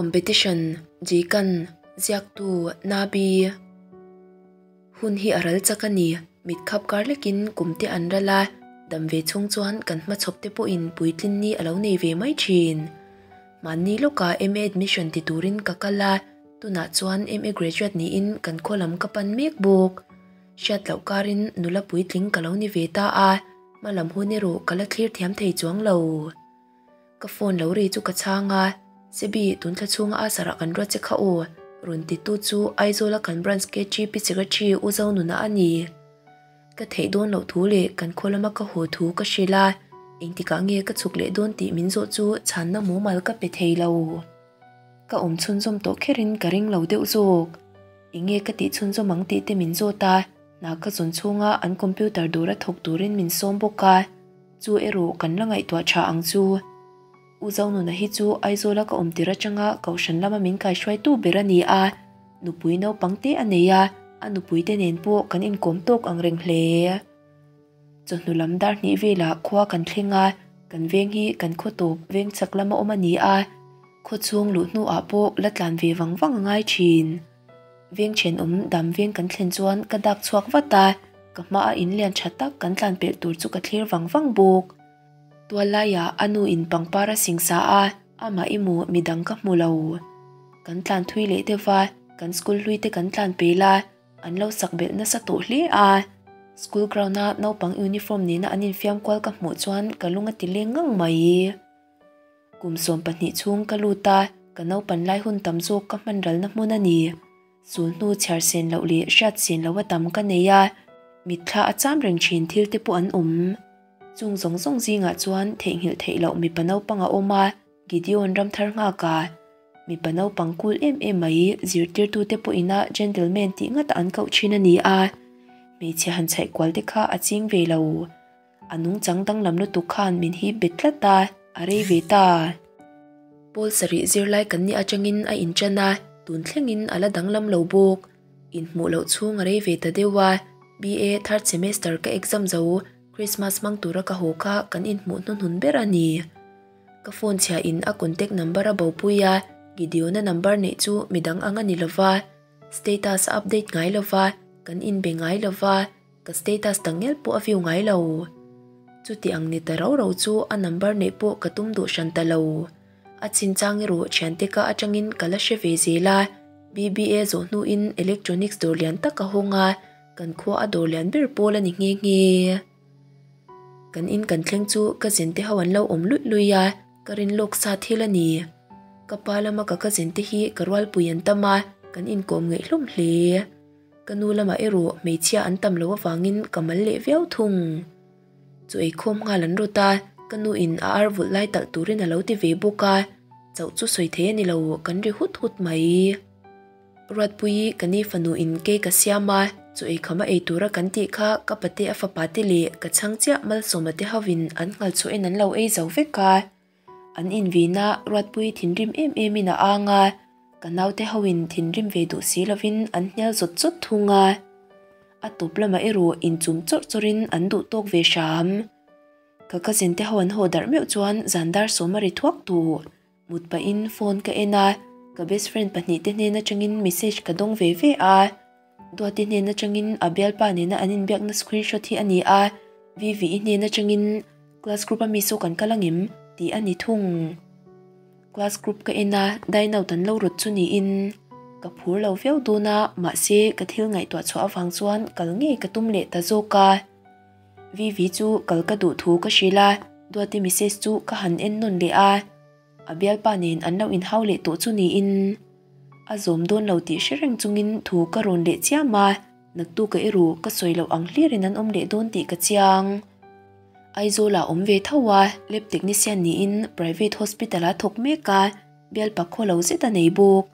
Competition, Jikan, Ziaktu, Nabi. Hun hi a ral chak a ni, mit khap kar lekin kum te an ral a, dam ve chhung chuan kan hmachhawp te pawhin puitlin ni a lo nei ve mai thin. Mahni lawkah MA admission ti turin ka kal a, tunah chuan MA graduate niin kan khaw lam ka pan mek bawk. Hriat loh karin nula puitling ka lo ni ve ta a, hma lam hun erawh ka la thlir thiam thei chuang lo. Ka phone lo ri chu ka chhang a, Sebi, tun thla chhunga a sarah kan ruat che kha aw, rawn titu chu Aizawla kan branch KGP Secretary U Zonuna a ni. Ka theih dawn loh thu leh kan khaw lama ka haw thu ka hrilh a, engtikah nge ka chhuk leh dawn tih min zawh chu chhanna mumal ka pe thei lo. Ka awm chhunzawm tawh kherin ka ring lo deuh zawk. Enge ka tih chhunzawm ang tih te min zawt a, hna ka zawn chhunga an computer dawra thawk turin min sawm bawk a, chu erawh kan la ngaihtuah tha ang chu. U Zonuna hi chu Aizawla ka awm tir atanga Kohhran lama min kaihruaitu ber a ni a, nupui naupang te a nei a, a nupui te nen pawh kan inkawm tawk ang reng hle. Chawhnu lam dar hnih velah khua kan thleng a, kan veng hi kan khaw tawp veng chak lama awm a ni a, khaw chhung luh hnuah pawh la tlan ve vang vang a ngai thin. Veng thenawm dam veng kan thlen chuan ka dak chhuak vat a, ka hmaa in lian tha tak kan tlan pelh tur chu ka thlir vang vang bawk. Tual laiah a nu in pangpar a singsa a, amah i mu midang ka hmu lo. Kan tlan thui leh deuh va, kan school hlui te kan tlan pel a, An lo sak belh nasa tawh hle a, school ground a naupang uniform nena an infiam kual ka hmuh chuan ka lung a ti leng ngang mai. Kum 12 chhung ka lut a, ka naupan lai hun tam zawk ka hman ralna hmun a ni. Sul hnu chhiar sen loh leh hriat sen loh a tam ka nei a, mitthla a cham reng thin thil te pawh an awm. Chung zawng zawng zingah chuan theihnghilh theih loh mipa naupang a awm a, Gideon ramthar nghak a, mipa naupang cool em em mai zirtirtute pawhina gentleman tih ngata an koh thin a ni a, hmeichhe han chhaih kual te kha a ching ve lo. A nungchang danglam lutuk khan min hip bet tlat a, a rei ve ta. Pawl sarih zirlai kan nih atangin a inṭan a, tun thlengin a la danglam lo bawk. Inhmuh loh chhung a rei ve ta deuh a, BA third semester ka exam zo, Christmas hmang tura ka haw kha kan inhmuh hnuhnun ber a ni. Ka phone chhia in a contact number a bopui a, Gideon-a number neih chu midang ang a ni lova, status a update ngai lova, kan inbe ngai lova, ka status dang ngel pawh a view ngai lo. Chuti ang ni ta rau rau chu a number neih pawh ka tum duh hran ta lo. A chinchang erawh thiante ka atangin ka la hre ve zel a, BBA zawh hnuin electronics dawr lian tak a hawng a, kan khua a dawr lian ber pawl a ni nghe nghe. Kan in kan thleng chu ka zen te ho an lo awm luih luih a, ka rin lawk sa thil a ni. Ka pa lama ka cousin te hi ka rualpui an tam a, kan inkawm ngeih hlawm hle. Ka nu lamah erawh hmeichhia an tam loh avangin ka mal leh viau thung. Chu eikhawm nghal an rawt a, ka nu in a ar vulh lai talh turin a lo ti ve bawk a, chauh chu sawi thei a ni lo, kan ri hut hut mai. Ruatpuii ka ni fanu in cake a siam a, chu eikham a ei tura kan tih kha ka pate a fapa te leh ka chhang chiah Malsawma te hovin an nghal chhuah in an lo ei zo vek a. An invina Ruatpuii thinrim em em in a ang a, ka naute hoin thinrim ve duh si lovin an hnial zawt zawt thung a. A tawp lamah erawh inchum chawrh chawrhin an duh tawk ve hram. Ka cousin te ho an haw darh meuh chuan zan dar sawm a ri thuak tawh. Mut pahin phone ka en a, ka best friend pahnihte hnen atangin message ka dawng ve ve a. Duati hnen atangin a bialpa nena an inbiakna screenshot hi a ni a, Vivi-i hnen atangin class group a mi saw kan kal angem tih a ni thung. Class group ka en a, dine out an lo rawt chu niin ka phur lo viau dawn a, mahse ka thil ngaihtuah chhuah avang chuan kal ngei ka tum leh ta zawk a. Vivi chu kal ka duh thu ka hrilh a, Duati message chu ka han en nawn leh a, a bialpa nen an lo inhau leh tawh chu niin a zawm dawn lo tih hre reng chungin thu ka rawn leh chiam a, naktuka erawh ka sawi loh ang hlirin an awm leh dawn tih ka chiang. Aizawlah awm ve tho a, lab technician niin private hospital ah thawk mek a, bialpa khaw lo zet a nei bawk.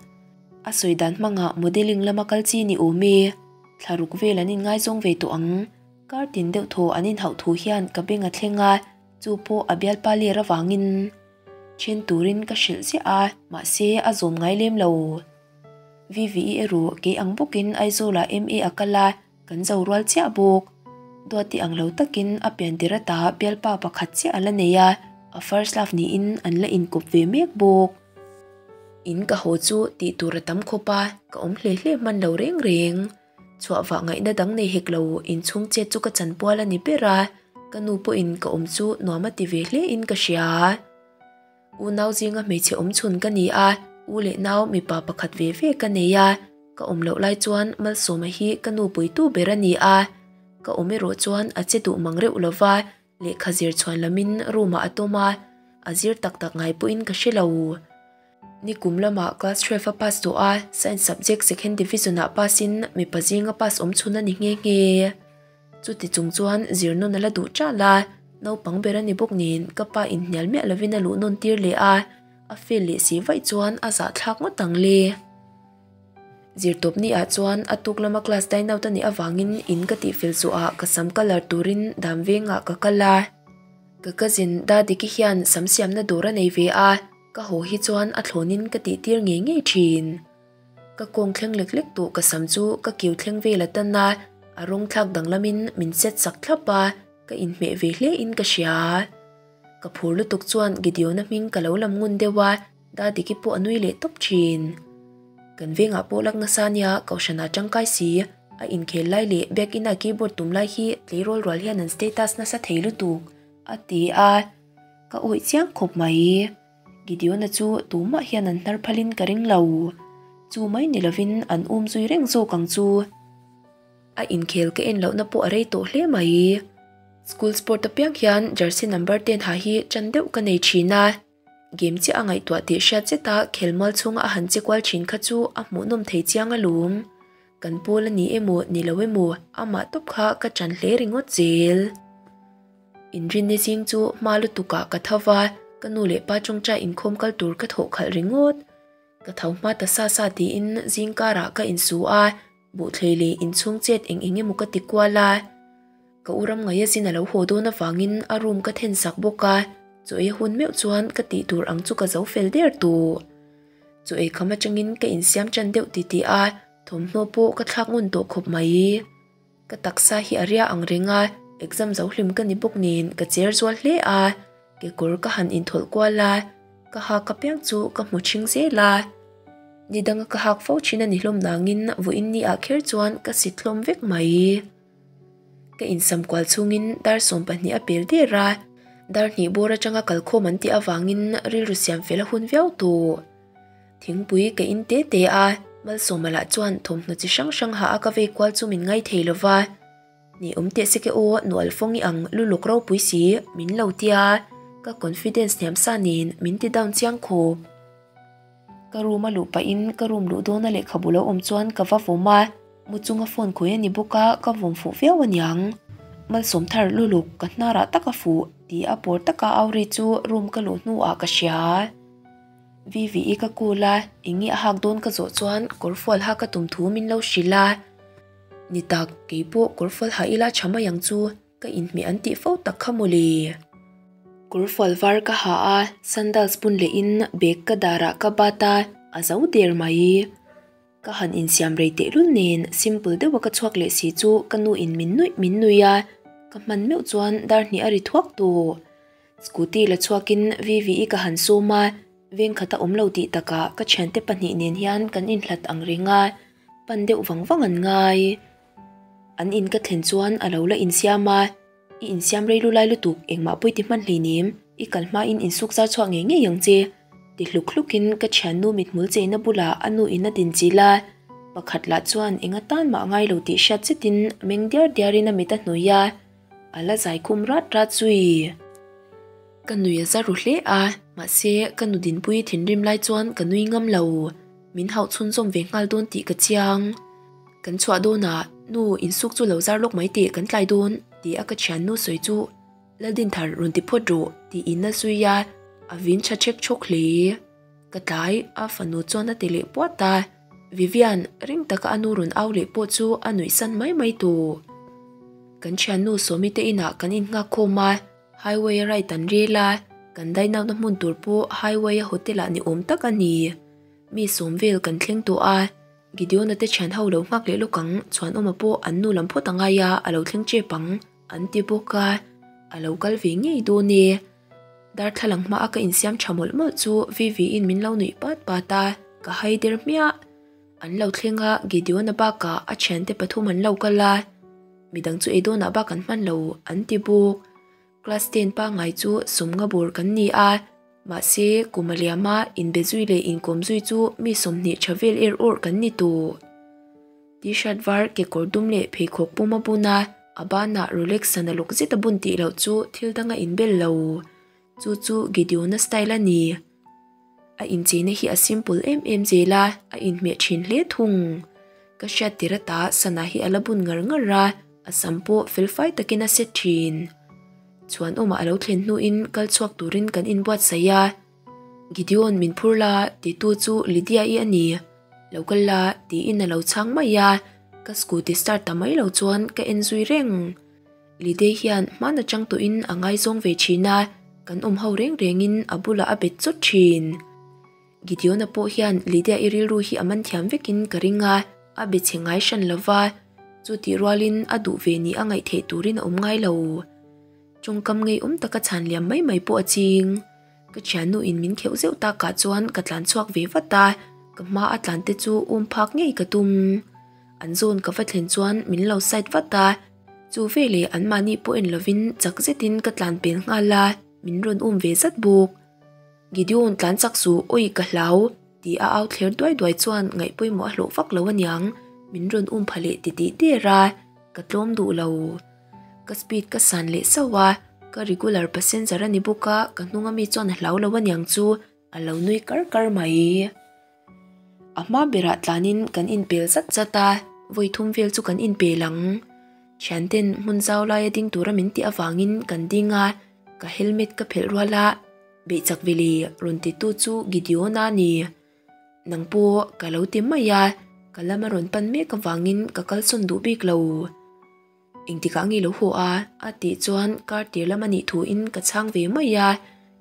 A sawi dan hmangah modelling lama kal chi ni awm e, thlaruk vel an inngaizawng ve tawh ang. Kar tin deuh thaw an inhauh thu hian ka beng a thleng a, chu pawh a bialpa ler avangin then turin ka hrilh ziah a, mahse a zawm ngai lem lo. VVE erawh kei ang bawkin Aizawlah MA a kal a, kan zo rual chiah bawk. Duati ang lo takin a pian tir ata bialpa pakhat chiah a la nei a, a first love niin an la inkawp ve mek bawk. In ka haw chu tih tur a tam khawp a, ka awm hle hle hman lo reng reng. Chhuah vah ngaihna dang nei hek lo inchhung chet chu ka chanpual a ni ber a, ka nu pawhin ka awm chu nuam a ti ve hle in ka hria. Unau zinga hmeichhe awm chhun ka ni a, u leh nau mipa pakhat ve ve ka nei a, ka awm loh lai chuan Malsawma hi ka nu puitu ber a ni a, ka awm erawh chuan a che duh mang reuh lova, lehkha zir chhuan lamin room ah a tawm a, a zir tak tak ngai pawhin ka hre lo. Nikum lamah class 12 a pass tawh a, science subject second division ah pass in mipa zinga pass awm chhun a ni nghe nghe. Chuti chung chuan zir nawn a la duh ṭalh a, naupang ber a ni bawk nen ka pa inhnial miah lovin a luh nawn tir leh a, a fail leh si vaih chuan a zahthlak ngawt ang le. Zirtawp ni ah chuan a tuk lama class dine out a nih avangin in ka tihfel zuah ka sam colour turin dam vengah ka kal a. Ka cousin Dadiki hian sam siamna dawr a nei ve a. Ka haw hi chuan a thlawnin ka tih tir ngei ngei thin. Ka kawng thleng lek lek tawh ka sam chu ka kiu thleng vel a tan a, a rawng thlak danglamin min set sak thlap a, ka inhmeh ve hle in ka hria. Ka phur lutuk chuan Gideon-a hming ka lo lam ngun deuh a, Dadiki pawh a nui leh tawp thin. Kan vengah pawh lak nasa nia Kohhranah tangkai si, a inkhel lai leh Biakina keyboard tum lai hi tleirawl rual hian an status nasa thei lutuk, a ti a. Ka awih chiang khawp mai. Gideon-a chu tumah hian an hnar phalin ka ring lo. Chu mai ni lovin an um zui reng zawk ang chu. A inkhel ka en lohna pawh a rei tawh hle mai. School sport apiang hian jersey number ten ha hi ṭan deuh ka nei ṭhin a. Game chiah a ngaihtuah tih hriat zeta khelmual chhunga a han che kual ṭhin kha chu a hmuhnawm thei chiang alawm. Kan pawl a ni emaw ni lo emaw amah tawp kha ka ṭan hle ringawt zel. Inrinni zing chu hma lutukah ka tho va, ka nu leh pa tawngtai inkhawm kal tur ka thawh khalh ringawt. Ka tho hma ta sa sa tiin zing karah ka insu a, buhthlei leh inchhung chet eng eng emaw ka ti kual a. Ka u ram ngaia zin a lo haw dawn avangin a room ka then sak bawk a, chaw ei a hun meuh chuan ka tih tur ang chu ka zo fel der tawh. Chaw ei kham atangin ka insiam tan deuh titih a, thawmhnaw pawh ka thlak ngun tawh khawp mai. Ka taksa hi a ria ang reng a, exam zo hlim ka ni bawk nen ka cher zual hle a, kekawr ka han inthawlh kual a, ka hak apiang chu ka hmu thing zel a. Ni danga ka hak fo thin a ni hlawm nangin vawiin ni ah kher chuan ka sit hlawm vek mai. Ka insam kual chhungin dar 12 a pel der a, dar hnih bawr atanga kalkhawm an tih avangin rilru siam fel a hun viau tawh. Thingpui ka in te te a, Malsawma lah chuan thawmhnaw chi hrang hrang ha a ka vei kual chu min ngai thei lo va. Ni awm teh se ke aw, nual fawng i ang luluk ropui si, min lo tia, ka confidence hniam sa nen min ti down chiang khawp. Ka room a luh pahin ka room luh dawna lehkhabu lo awm chuan ka va vawm a, mu chunga phone khawi a ni bawk a, ka vawm fuh viau aniang. Malsawm thar luluk ka hnarah tak a fuh tih a pawr taka au ri chu room ka luh hnuah ka hria. VVE ka call a, eng nge a hak dawn ka zawh chuan kawrfual ha ka tum thu min lo hrilh a. Ni tak, kei pawh kawrfual ha ila tha mai ang chu, ka inhmeh an tih fo tak kha mawle. Kawrfual var ka ha a, sandals bun lehin bag ka darah ka bat a, a zo der mai. Ka han insiam rei tehlul nen simple deuha ka chhuak leh si chu ka nu in min nuih min nuih a, ka hman meuh chuan dar hnih a ri thuak tawh. Scooty la chhuakin VVE ka han sawm a, veng khat a awm lo tih takah ka thiante pahnih nen hian kan inhlat ang reng a, pan deuh vang vang an ngai. An in ka thlen chuan a lo la insiam a, I insiam rei lu lai lutuk engmah pawi ti hman hleinem, i kal hmain insuk zar chhuak ngei ngei ang che, ti hluk hlukin ka thiannu mithmul cheina bulah a nu in a din chilh a, pakhat lah chuan eng atan mah a ngai lo tih hriat zetin meng diar diarin a mit a hnawih a. A la zai khum rat rat zui. Ka nui a za ru hle a, mahse ka nu Dinpuii thinrim lai chuan ka nui ngam lo. Min hauh chhunzawm ve nghal dawn tih ka chiang. Kan chhuah dawnah, Nu, insuk chu lo zar lawk mai teh kan tlai dawn, ti a ka thiannu sawi chu Laldinthar rawn ti phawt rawh tiin a zui a, a vin tha chek chhawk hle. Ka tlai, a fanu chuan a ti leh puat a. Vivian, ring taka a nu rawn au leh pawh chu a nuih san mai mai tawh. Kan thiannu Sawmi te inah kan innghak khawm a, highway a ride an rel a, kan dine out na hmun tur pawh highway a hotel ah ni awm tak a ni. Mi sawm vel kan thleng tawh a, Gideon-a te thian ho lo nghak leh lawk ang, Chhuanawma pawh an nu lam phawt a ngai a, a lo thleng tep ang, an ti bawk a, a lo kal ve ngei dawn e. Darthlalang hma a ka insiam tha mawlh mawlh chu Vivi in min lo nuih pat pat a, ka hai der hmiah. An lo thleng a, Gideon-a bakah a thiante pathum an lo kal a, midang chu eidawnah bak an hman lo an ti bawk. Class ten pangngai chu sawmnga bur kan ni a, mahse kum a liam a, inbe zui leh inkawm zui chu mi 20 tha vel er awrh kan ni tawh. T-shirt var, kekawr dum leh pheikhawk pum a bun a, a banah Rolex sana lawk zet a bun tih loh chu thil dang a inbel lo. Chu chu Gideon-a style a ni. A incheina hi a simple em em zel a, a inhmeh thin hle thung. Ka hriat tir ata sana hi a la bun ngar ngar a, a sam pawh felfai takin a set thin. Chhuanawmah a lo thlen hnuin kal chhuak turin kan inbuatsaih a. Gideon min phur la titu chu Lydia-i a ni. Lo kal la tiin a lo chhang mai a, ka scooty start ta mai lo chuan ka en zui reng. Lidei hian hman atang tawhin a ngaizawng ve thin a, kan awm ho reng rengin a bulah a bet chawt thin. Gideon-a pawh hian Lydia-i rilru hi a man thiam vekin ka ring a, a be chhe ngai hran lo va, chutih rualin a duh ve ni a ngaih theih turin a awm ngai lo. Tawngkam ngeiawm taka chhan liam mai mai pawh a ching. Ka thiannu in min kheuh zeuh takah chuan ka tlan chhuak ve vat a, ka hma a tlan te chu um phak ngei ka tum. An zawn ka va thlen chuan min lo side vat a, chu veleh anmahni pawh en lovin chak zetin ka tlan pel nghal a, min rawn um ve zat bawk. Gideon tlan chak suh awi ka hlau tih a au thler duai duai chuan ngaih pawimawh a hlawh vak lo aniang, min rawn um pha leh titih der a, ka tlawm duh lo. Ka speed ka san leh sauh a, ka regular passenger a ni bawk a, ka hnung ami chuan a hlau lo aniang chu a lo nui kar kar mai. A hma berah tlanin kan inpel zat zat a, vawi thum vel chu kan inpel ang. Thianten hmun zau laia ding tura min tih avangin kan ding a, ka helmet ka phelh rual a, beih chak veli rawn titu chu Gideon-a a ni. Nang pawh ka lo ti mai a, ka lama rawn pan mek avangin ka kalsawn duh bik lo. Engtikah nge lo haw a? a tih chuan kar tir lam a nih thuin ka chhang ve mai a,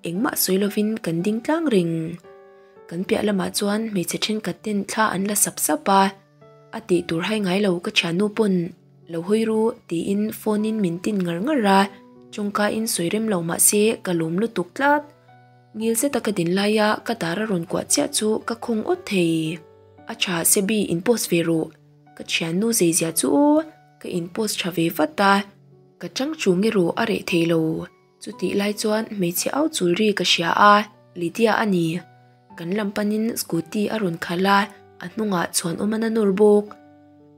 engmah sawi lovin kan ding tlang reng. Kan piah lamah chuan hmeichhe thenkhat ten thla an la sap sap a, a tih tur hai ngai lo ka thiannu pawn lo hawi ru tiin phone in min tin ngar ngar a, tawngka in sawi rem lo mahse ka lawm lutuk tlat. Ngil zeta ka din laia ka dar a rawn kuah chiah chu ka khawng awt thei. A tha Sebi in post ve rawh. Ka thiannu zeizia chu aw, ka in post tha ve vat a, ka chang chung erawh a reh thei lo. Chutih lai chuan hmeichhe au chul ri ka hria a, Lydia a ni. Kan lam panin scooty a rawn khalh a, a hnungah chhuan awm an a nawr bawk.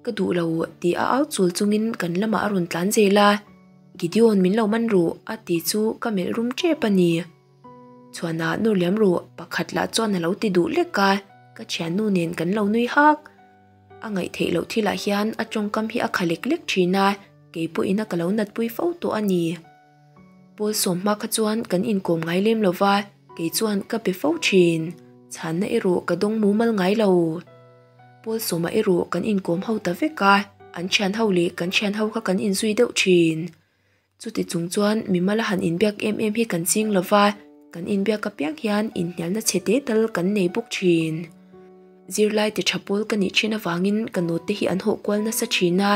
Ka duh lo tih a au chul chungin kan lamah a rawn tlan zel a, Gideon min lo man rawh a ti chu ka melh rum tep a ni. Chhuana nu liam rawh pakhat lah chuan a lo ti duh lek a, ka thiannu nen kan lo nui hak. A ngaih theih loh thilah hian a tawngkam hi a kha lek lek thin a, kei pawhin a ka lo natpui fo tawh a ni. Pawl sawm hma kha chuan kan inkawm ngai lem lo va, kei chuan ka pe fo thin. Chhanna erawh ka dawng mumal ngai lo. Pawl sawma erawh kan inkawm ho ta vek a, an thian ho leh kan thian ho kha kan inzui deuh thin. Chuti chung chuan mimal a han inbiak em em hi kan ching lo va, kan inbiak apiang hian inhnialna chhe te tal kan nei bawk thin. Zirlai ti tha pawl ka nih thin avangin ka note hi an hawh kual nasa thin a,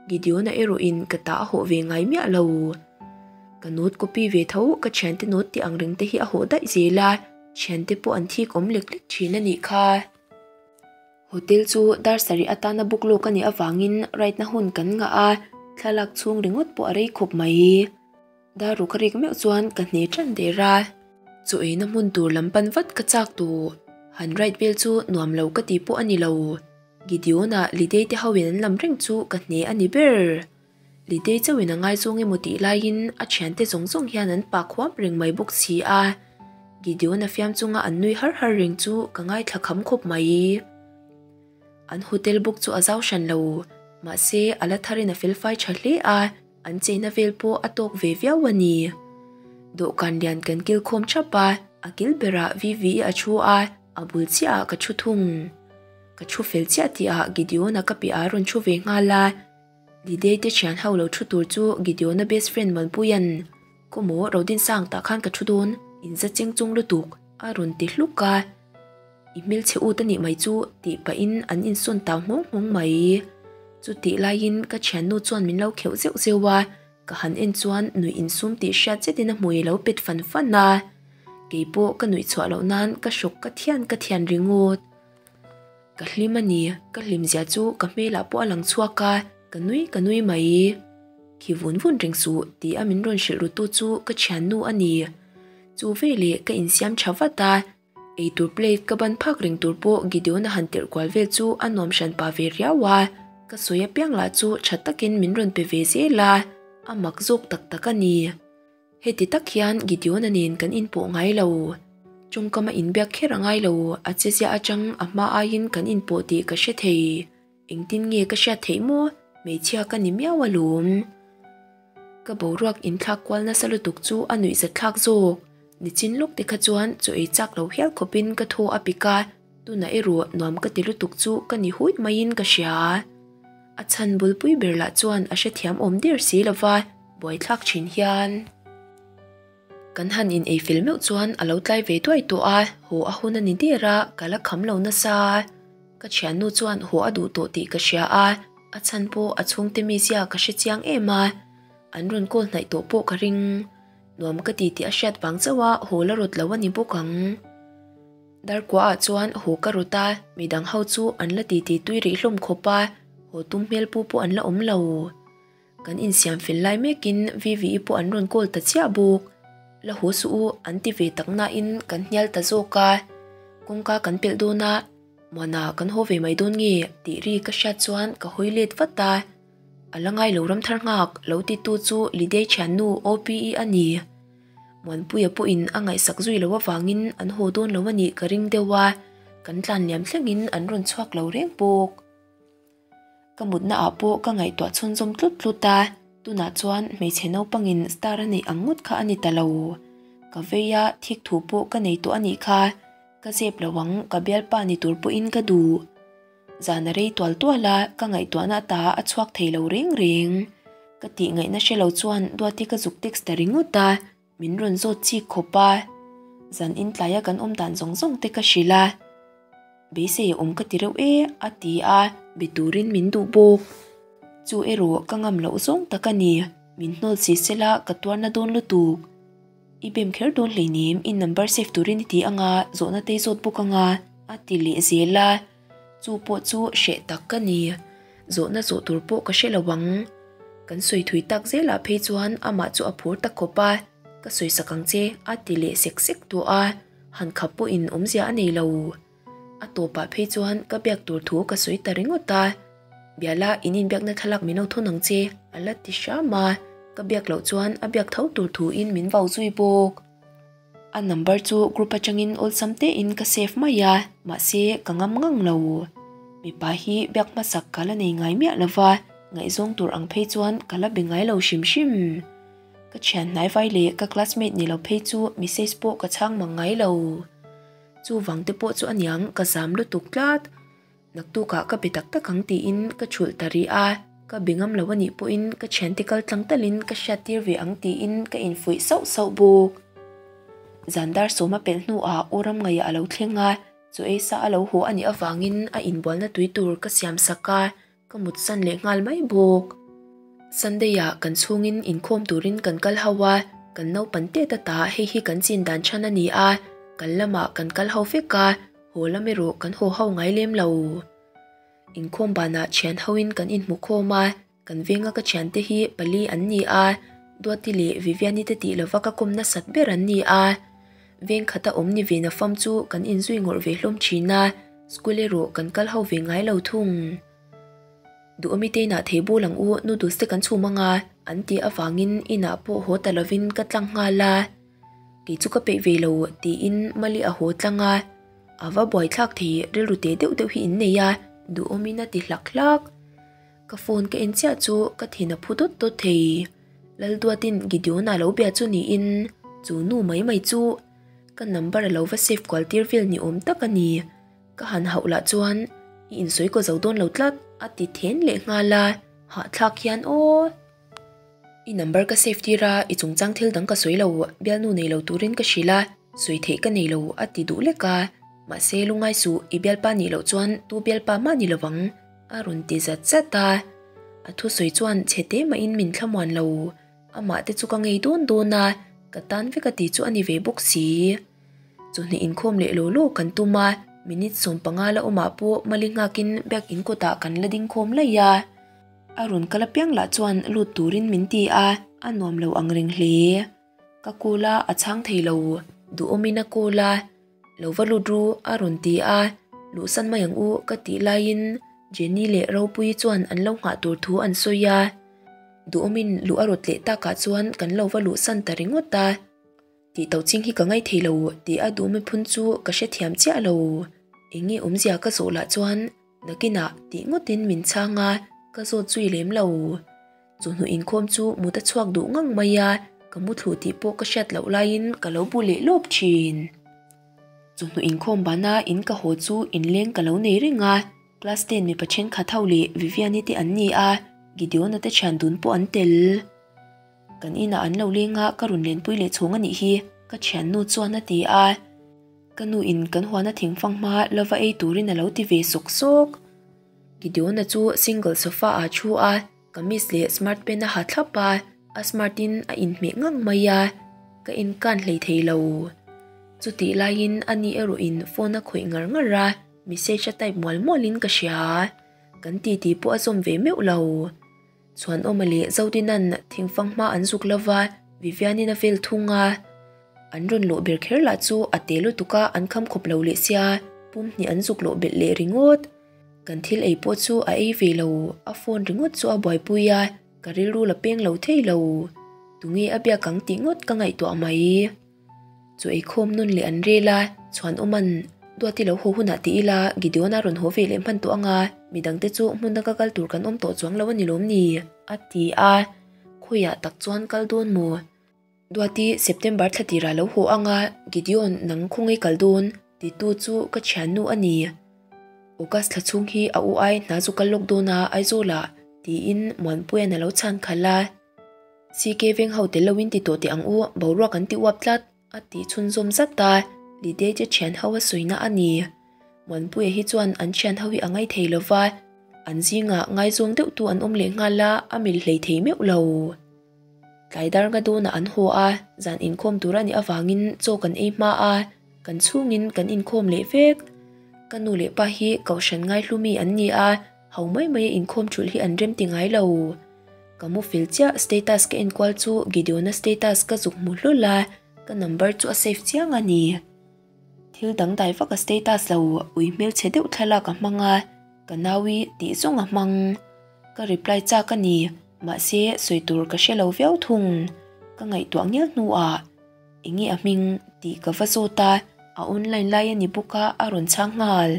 Gideon-a erawhin ka ta a hawh ve ngai miah lo. Ka note copy ve tho ka thiante note tih ang reng te hi a hawh daih zel a, thiante pawh an thik awm lek lek thin a nih kha. Hotel chu dar sarih atana book lawk a nih avangin ride na hun kan ngah a, thlalak chhung ringawt pawh a rei khawp mai. Dar ruk a rik meuh chuan ka hne tan der a. Chaw eina hmun tur lam pan vat ka chak tawh. Han ride vel chu nuam lo ka ti pawh a ni lo. Gideon-a Lidei te hoin an lam reng chu ka hne a ni ber. Lidei chauhin a ngaizawng emaw tih laiin a thiante zawng zawng hian an pak huam reng mai bawk si a. Gideon-a fiam chunga an nui har har reng chu ka ngaithla kham khawp mai. An hotel bawk chu a zau hran lo, mahse a la tharin a felfai tha hle a, an cheina vel pawh a tawk ve viau a ni. Dawhkan lian kan kil khawm thap a, a kil berah VV-i a thu a, a bul chiahah ka thu thung. Ka thu fel chiah tihah Gideon-a ka piah a rawn thu ve nghal a, Lidei te thian ho lo thu tur chu Gideon-a best friend Malpuia'n, Kaw maw Rodinsang tah khan ka thu dawn, in za cheng chung lutuk, a rawn ti hluk a. I hmelchhe ut a nih mai chu tih pahin an insawn tau nghawng nghawng mai. Chutih laiin ka thiannu chuan min lo kheuh zeuh zeuh a, ka han en chuan nuih insum tih hriat zetin a hmui a lo pet fan fan a. Keipawh ka nuih chhuah loh nan ka hrawk ka thian ka thian ringawt. Ka hlim a ni, ka hlim zia chu ka hmelah pawh a lang chhuak a, ka nui ka nui mai. Khi vun vun reng suh ti a min rawn hrilh rutu chu ka thiannu a ni. Chu veleh ka insiam tha vat a, eitur plate ka ban phak reng tur pawh Gideon a han tirh kual vel chu a nuam hran pah ve riau a, ka sawi apiang lah chu tha takin min rawn pe ve zel a, a mak zawk tak tak a ni. Heti tak hian Gideon-a nen kan inpawh ngai lo. Tawngkam a inbiak kher a ngai lo, a che ziah atang a hma aiin kan inpawh tih ka hre thei. Engtin nge ka hriat theih maw? Hmeichhia ka ni miau alawm. Ka boruak inthlak kual nasa lutuk chu a nuihzatthlak zawk. Nichin lawk te kha chuan chaw ei chak lo hial khawpin ka thaw a pik a, tunah erawh nuam ka ti lutuk chu ka ni huih maiin ka hria. A chhan bulpui ber lah chuan a hrethiam awm der si lova, buaithlak thin hian. Kan han in ei fel meuh chuan a lo tlai ve duai tawh a, haw a hun a ni der a, ka la kham lo nasa. Ka thiannu chuan haw a duh tawh tih ka hria a, a chhan pawh a chhungte mizia ka hre chiang em a, an rawn call hnaih tawh pawh ka ring. Nuam ka ti tih a hriat vang chauh a, haw la rawt lo a ni bawk ang. Darkua ah chuan haw ka rawt a, midang ho chu an la titi tui rih hlawm khawp a, haw tum hmel pu pawh an la awm lo. Kan insiam fel lai mekin Vivi-i pawh an rawn call ta chiah bawk. La haw suh u an ti ve tak nain kan hnial ta zawk a, kawngka kan pelh dawn a, Muana kan haw ve mai dawn nge tih ri ka hriat chuan ka hawi let vat a, a la ngai lo ramthar nghak lo ti tu chu Lidei thiannu OPE a ni. Muanpuia pawhin a ngaihsak zui loh avangin an haw dawn lo a nih ka ring deuh a, kan tlan liam thlengin an rawn chhuak lo reng bawk. Ka mutna ah pawh ka ngaihtuah chhunzawm tlut tlut a, tunah chuan hmeichhe naupangin star a neih ang ngawt kha a ni ta lo. Ka vei a, thik thu pawh ka nei tawh a nih kha, ka zep lo ang, ka bialpa ni tur pawhin ka duh. Zan a rei tual tual a, ka ngaihtuahna ata a chhuak thei lo reng reng. Ka tih ngaihna hre lo chuan Duati ka zuk text ta ringawt a, min rawn zawt chik khawp a. Zan in tlaia kan awm dan zawng zawng te ka hrilh a. Beisei a awm ka ti reuh e, a ti a, be turin min duh bawk. Chu erawh ka ngam loh zawng tak a ni, min hnawl si sela ka tuarna dawn lutuk. I bem kher dawn hleinem, i number save turin i ti anga, zawhna te i zawt bawk anga, a ti leh zel a. Chu pawh chu hreh tak ka ni. Zawhna zawh tur pawh ka hre lo ang. Kan sawi thui tak zelah phei chuan amah chu a phur ta khawp a, ka sawi sak ang che a ti leh sek sek tawh a, han khap pawhin awmzia a nei lo. A tawpah phei chuan ka biak tur thu ka sawi ta ringawt a, Biala in inbiakna thlalak min lo thawn ang che a la ti hram a, ka biak loh chuan a biak tho tur thuin min vau zui bawk. A number chu group atangin awlsam tein ka save mai a, mahse ka ngam ngang lo. Mipa hi biak hmasak ka la nei ngai miah lova, ngaihzawng tur ang phei chuan ka la be ngai lo hrim hrim. Ka thian hnai vai leh ka classmate ni lo phei chu message pawh ka chhang mang ngai lo. Chuvang te pawh chu aniang ka zam lutuk tlat. Naktukah ka be tak tak ang tiin ka chhulh ta rih a, ka be ngam lo anih pawhin ka thiante kal tlang talin ka hriattir ve ang tiin ka infuih sauh sauh bawk. Zan dar sawma pelh hnuah U Ramngaiah a lo thleng a, chaw ei sa a lo haw anih avangin a inbualna tui tur ka siam sak a, ka mutsan leh nghal mai bawk. Sunday-ah kan chhungin inkhawm turin kan kal ho a, kan naupan tet ata hei hi kan chin dan chhan a ni a, kan lamah kan kal ho vek a, haw lam erawh kan haw ho ngai lem lo. Inkhawm banah thian hoin kan inhmu khawm a, kan venga ka thiante hi pali an ni a, Duati leh Viviani te tih lova ka kawm nasat ber an ni a. Veng khata awm ni ve na fam chu kan inzui ngawrh ve hlawm thin a, school erawh kan kal ho ve ngai lo thung. Duhawmi te inah thei bul ang u, noodles te kan chhum anga an tih avangin inah pawh haw ta lovin ka tlang nghal a. Kei chu ka peih ve lo tiin Mali a haw tlang a, a va buaithlak thei rilru teh deuh deuh hi in nei a, duhawmin a ti hlak hlak. Ka phone ka en chiah chu ka thin a phu dawt dawt thei. Lalduatin Gideon-a lo bia chu niin chu nu mai mai chu ka number a lo va save kual tir vel ni awm tak a ni. Ka han hauh lah chuan i insawi kaw zo dawn lo tlat a ti then leh nghal a, hahthlak hian aw. I number ka save tir a, i chungchang thil dang ka sawi lo, bialnu nei lo turin ka hrilh a, sawi theih ka nei lo a ti duh lek a, mahse lungai suh i bialpa nih loh chuan tu bialpa mah ni lovang a rawn ti zat zat a, a thusawi chuan chhe te mahin min thlamuan lo, amah te chu ka ngei dawn dawn a, ka tan vek a ti chu a ni ve bawk si. Chawhni inkhawm leh law law kan tum a, minute 15 la awmah pawh mali nghakin biakin kawtah kan la ding khawm laih a. A rawn kal apiang lah chuan lut turin min ti a, a nuam lo ang reng hle. Ka call a, a chhang thei lo. Duhawmin a call a, Lo va lut ru a rawn ti a, luhsan mai ang u ka tih laiin Jenny leh Ropuii chuan an lo nghah tur thu an sawi a. Duhawmin luh a rawt leh takah chuan kan lo va luhsan ta ringawt a. Tih to ching hi ka ngaih thei lo tih a duhmi phun chu ka hrethiam chiah lo. Eng nge awmzia ka zawh lah chuan nakinah tih ngawtin min chhang a, ka zawt zui lem lo. Chawhnu inkhawm chu mut a chhuak duh ngang mai a, ka mu thlu tih pawh ka hriat loh laiin ka lo bu leh lawp thin. Chawhnu inkhawm bana in ka haw chu inleng ka lo nei reng a, class ten mipa thenkhat ho leh Viviani te an ni a, Gideon-a te thian dun pawh an tel. Kan inah an lo leng a, ka rawn lenpui leh chhawng a nih hi, ka thiannu chuan a ti a. Ka nu in kan huana thingfang hma lova ei turin a lo ti ve sawk sawk. Gideon-a chu single sofa ah thu a, kamis leh smart pant a ha thlap a, a smart in a inhmeh ngang mai a, ka inkan hlei thei lo. Chutih laiin ani erawh in phone a khawih ngar ngar a, message a type mual mual in ka hria. Kan titi pawh a zawm ve meuh lo. Chhuanawma leh Zodinan thingfang hma an zuk lova, Vivian-in a vel thung a. An rawn lawh ber kher lah chu a te lutuk a, an kham khawp lo leh sia, pum hnih an zuk lawh belh leh ringawt. Kan thil ei pawh chu a ei ve lo, a phone ringawt chu a buaipui a, ka rilru la peng lo thei lo. Tunge a biak ang tih ngawt ka ngaihtuah mai. Chu eikhawm nun leh an rel a, Chhuanawma'n, Duati lo haw hunah ti ila, Gideon-a rawn haw ve leh hman tawh anga, midangte chu hmun danga kal tur kan awm tawh chuang lo a ni lawm ni? a ti a, Khawiah tak chuan kal dawn maw? Duati September thla tirah lo haw anga, Gideon nang khawngaih kal dawn? titu chu ka thiannu a ni. August thla chhung hi a u ai hna chu kal lawk dawn a, Aizawlah, tiin Muanpuia'n a lo chhan khalh a. CK veng ho tel loin ti tawh teh ang u, boruak an ti uap tlat, a tih chhunzawm zat a, Lidei te thian ho a sawina a ni. Muanpuia hi chuan an thian ho hi a ngai thei lova, an zingah ngaizawng deuhtu an awm leh nghal a, a mil hlei thei meuh lo. Tlai dar nga dawnah an haw a, zan inkhawm tur a nih avangin chaw kan ei hma a, kan chhungin kan inkhawm leh vek. Ka nu leh pa hi kohhran ngaihlumi an ni a, Ho mai mai a inkhawm thulh hi an rem ti ngai lo. Ka mu fel chiah status ka enkual chu Gideon-a status ka zuk hmu hlul a, ka number chu a save chiang a ni. Thil dangdai vak a status lo, ui hmelchhe deuh thlalak a hmang a, ka naui tih zawng a hmang. Ka reply chak a ni, mahse sawi tur ka hre lo viau thung. Ka ngaihtuah ngial hnuah enge a hming tih ka va zawt a, a online lai a ni bawk a, a rawn chhang nghal.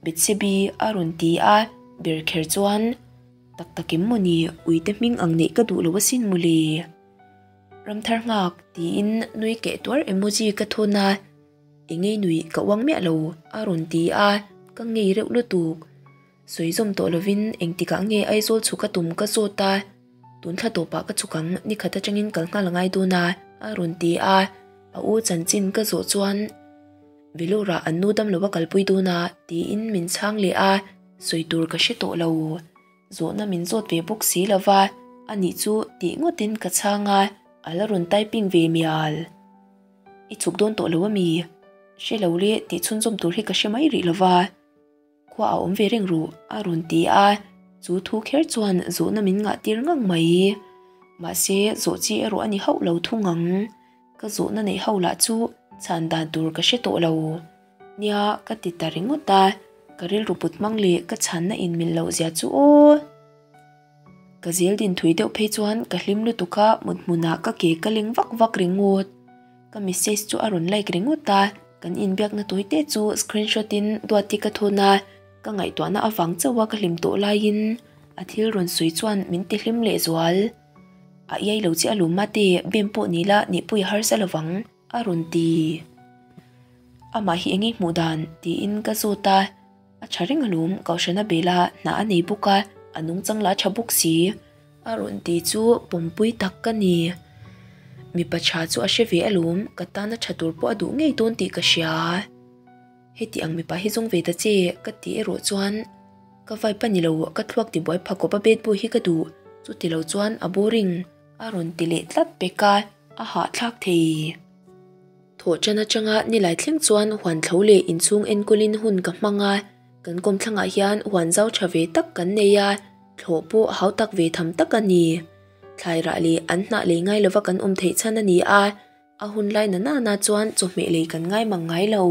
Betsebi a rawn ti a, ber kher chuan, Tak takim maw ni, uite hming ang neih ka duh lo asin maw le? Ramthar nghak, tiin nui keh tuar emoji ka thawn a, Engei nui ka uang miah lo, a rawn ti a, ka ngei reuh lutuk. Sawi zawm tawh lovin engtikah nge Aizawl chhuk a tum ka zawt a, Tun thla tawpah ka chhuk ang, nikhat atangin kal nghal a ngai dawn a, a rawn ti a, a u chanchin ka zawh chuan, Velurah an nu dam lo a kalpui dawn a, tiin min chhang leh a, sawi tur ka hre tawh lo. Zawhna min zawt ve bawk si lo va, ani chu tih ngawtin ka chhang a, a la rawn typing ve mial. I chhuk dawn tawh lo a mi? Hre lo le, tih chhunzawm tur hi ka hre mai rih lo va. Khua a awm ve reng ruh, a rawn ti a, chu thu kher chuan zawhna min ngah tir ngang mai. Mahse, zawh chi erawh a ni hauh lo thung ang. Ka zawhna neih ho lah chu chhan dan tur ka hre tawh lo. Nia, ka ti ta ringawt a, ka rilru put hmang leh ka chhanna inmil loh zia chu aw. Ka zel din thui deuh phei chuan ka hlim lutuk a, mut hmunah ka ke ka leng vak vak ringawt. Ka message chu a rawn like ringawt a, kan inbiakna tawi te chu screenshot in Duati ka thawn a, ka ngaihtuahna avang chauh a ka hlim tawh laiin a thil rawn sawi chuan min ti hlim leh zual. A iai lo che a lawm mate, bem pawh ni la nihpui a harsa lovang a rawn ti. Amah hi eng nge hmuh dan? tiin ka zawt a. A tha reng alawm, Kohhrana bela hna a nei bawk a, a nungchang lah a tha bawk si. A rawn ti chu pawmpui tak ka ni. Mipa tha chu a hre ve alawm, ka tana tha tur pawh a duh ngei dawn tih ka hria. Heti ang mipa hi zawng ve ta che, ka tih erawh chuan ka vibe a ni lo, ka thluak tibuai pha kawp a bad boy hi ka duh, chuti lo chuan a boring. A rawn ti leh tlat pek a, a hahthlak thei. Thawhṭan aṭanga nilai thleng chuan huan thlo leh inchhung enkawlin hun ka hmang a, kan kawmthlangah hian huan zau ṭha ve tak kan nei a, thlawh pawh hau tak ve tham tak a ni. Thlai rah leh an hnah lei ngai lova kan awm theih chhan a ni a, a hun lai na nana chuan chawhmeh lei kan ngai mang ngai lo.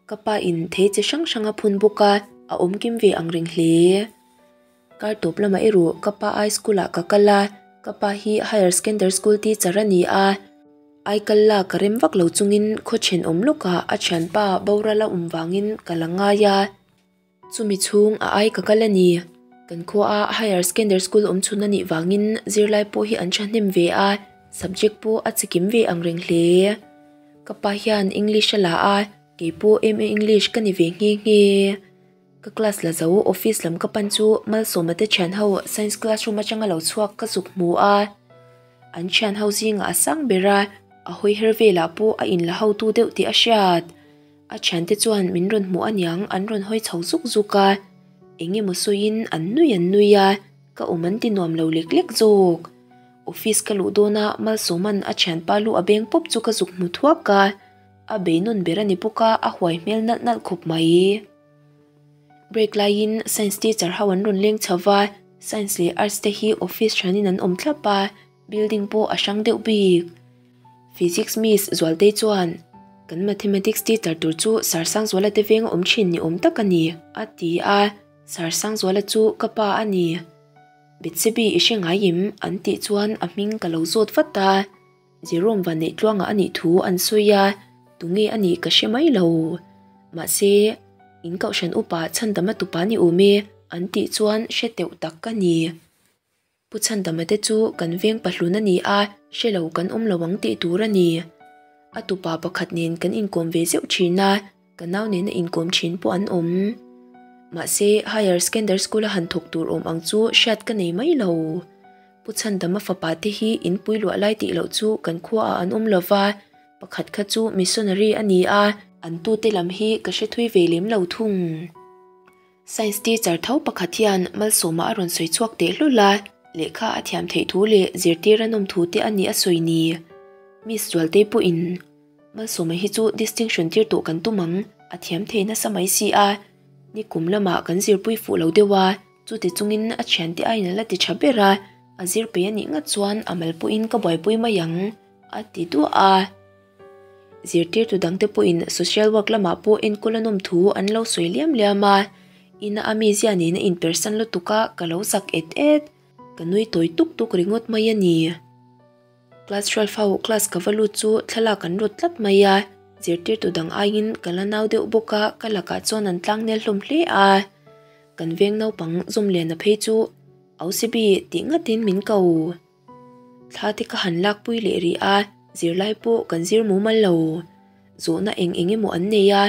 Ka pa in thei chi hrang hrang a phun bawk a, a awm kim ve ang reng hle. Kar tawp lamah erawh ka pa ai school ah ka kal a, ka pa hi higher secondary school teacher a ni a, ai kal la ka rem vak lo chungin khaw thenawm lawkah a thianpa boral a awm vangin ka la ngai a, chumi chhung a ai ka kal a ni. Kan khua higher secondary school awm chhun a nih vangin zirlai pawh hi an thahnem ve a, subject pawh a chikim ve ang reng hle. Ka pa hian English a la a, kei pawh MA English ka ni ve nghe nghe. Ka class la zo office lam ka pan chu Malsawma te thian ho science classroom atanga lo chhuak ka zuk hmu a. An thian ho zingah a sang ber a, a hawi her velah pawh a inla hotu deuh tih a hriat. A thiante chuan min rawn hmuh aniang an rawn hawi chho zuk zuk a, eng emaw sawiin an nui an nui a, ka awm an ti nuam lo lek lek zawk. Office ka luh dawna Malsawma'n a thianpa lu a beng pawp chu ka zuk hmu thuak a, a bei nawn ber a ni bawk a, a huai hmel nalh nalh khawp mai. Break laiin science teacher ho an rawn leng chho va, science leh arts te hi office hranin an awm thlap a, building pawh a hrang deuh bik. Physics miss Zualtei chuan, Kan mathematics teacher tur chu Sir Sangzuala te veng a awm thin ni awm tak a ni, a ti a, Sir Sangzuala chu ka pa a ni. Betsebi i hre ngai em? an tih chuan a hming ka lo zawt vat a. Jerome Vanneih tluangah a nih thu an sawi a, tunge a nih ka hre mai lo. Mahse, in kohhran upa Chhandama tupa ni awm e, an tih chuan hre teuh tak ka ni. Pu Chhandama te chu kan veng pahlun a ni a, hre lo kan awm lo ang tih tur a ni. A tupa pakhat nen kan inkawm ve zeuh thin a, ka nau nena inkawm thin pawh an awm. Mahse, Higher Secondary School a han thawk tur awm ang chu hriat ka nei mai lo. Pu Chhandama fapa te hi inpui luah lai tih loh chu kan khuaah an awm lo va, pakhat kha chu missionary a ni a, an tute lam hi ka hre thui ve lem lo thung. Science teacher tho pakhat hian Malsawma a rawn sawi chhuak teh hlul a, lehkha a thiam theih thu leh zirtir a nawm thu te a ni a sawi ni. Miss Zualtei pawhin Malsawma hi chu distinction tir tawh kan tum ang, a thiam thei nasa mai si a, nikum lamah kan zirpui fuh lo deuh a, chuti chungin a thiante aiin a la ti tha ber a, a zir peih a nih ngat chuan a mal pawhin ka buaipui mai ang, a ti duah a. Zirtirtu dangte pawhin social work lamah pawh enkawl a nawm thu an lo sawi liam liam a, ina a mizia nena inpersan lutuk a ka lo zak et et, ka nui tawi tuk tuk ringawt mai a ni. Class 12 ho class ka va lut chu thlalak an rawt tlat mai a, zirtirtu dang aiin ka la nau deuh bawk a, ka lakah chuan an tlangnel hlawm hle a. Kan veng naupang Zawmliana phei chu Ausibi tih ngatin min ko. Thla te ka han lakpui leh rih a, zirlai pawh kan zir mumal lo. Zawhna eng eng emaw an nei a,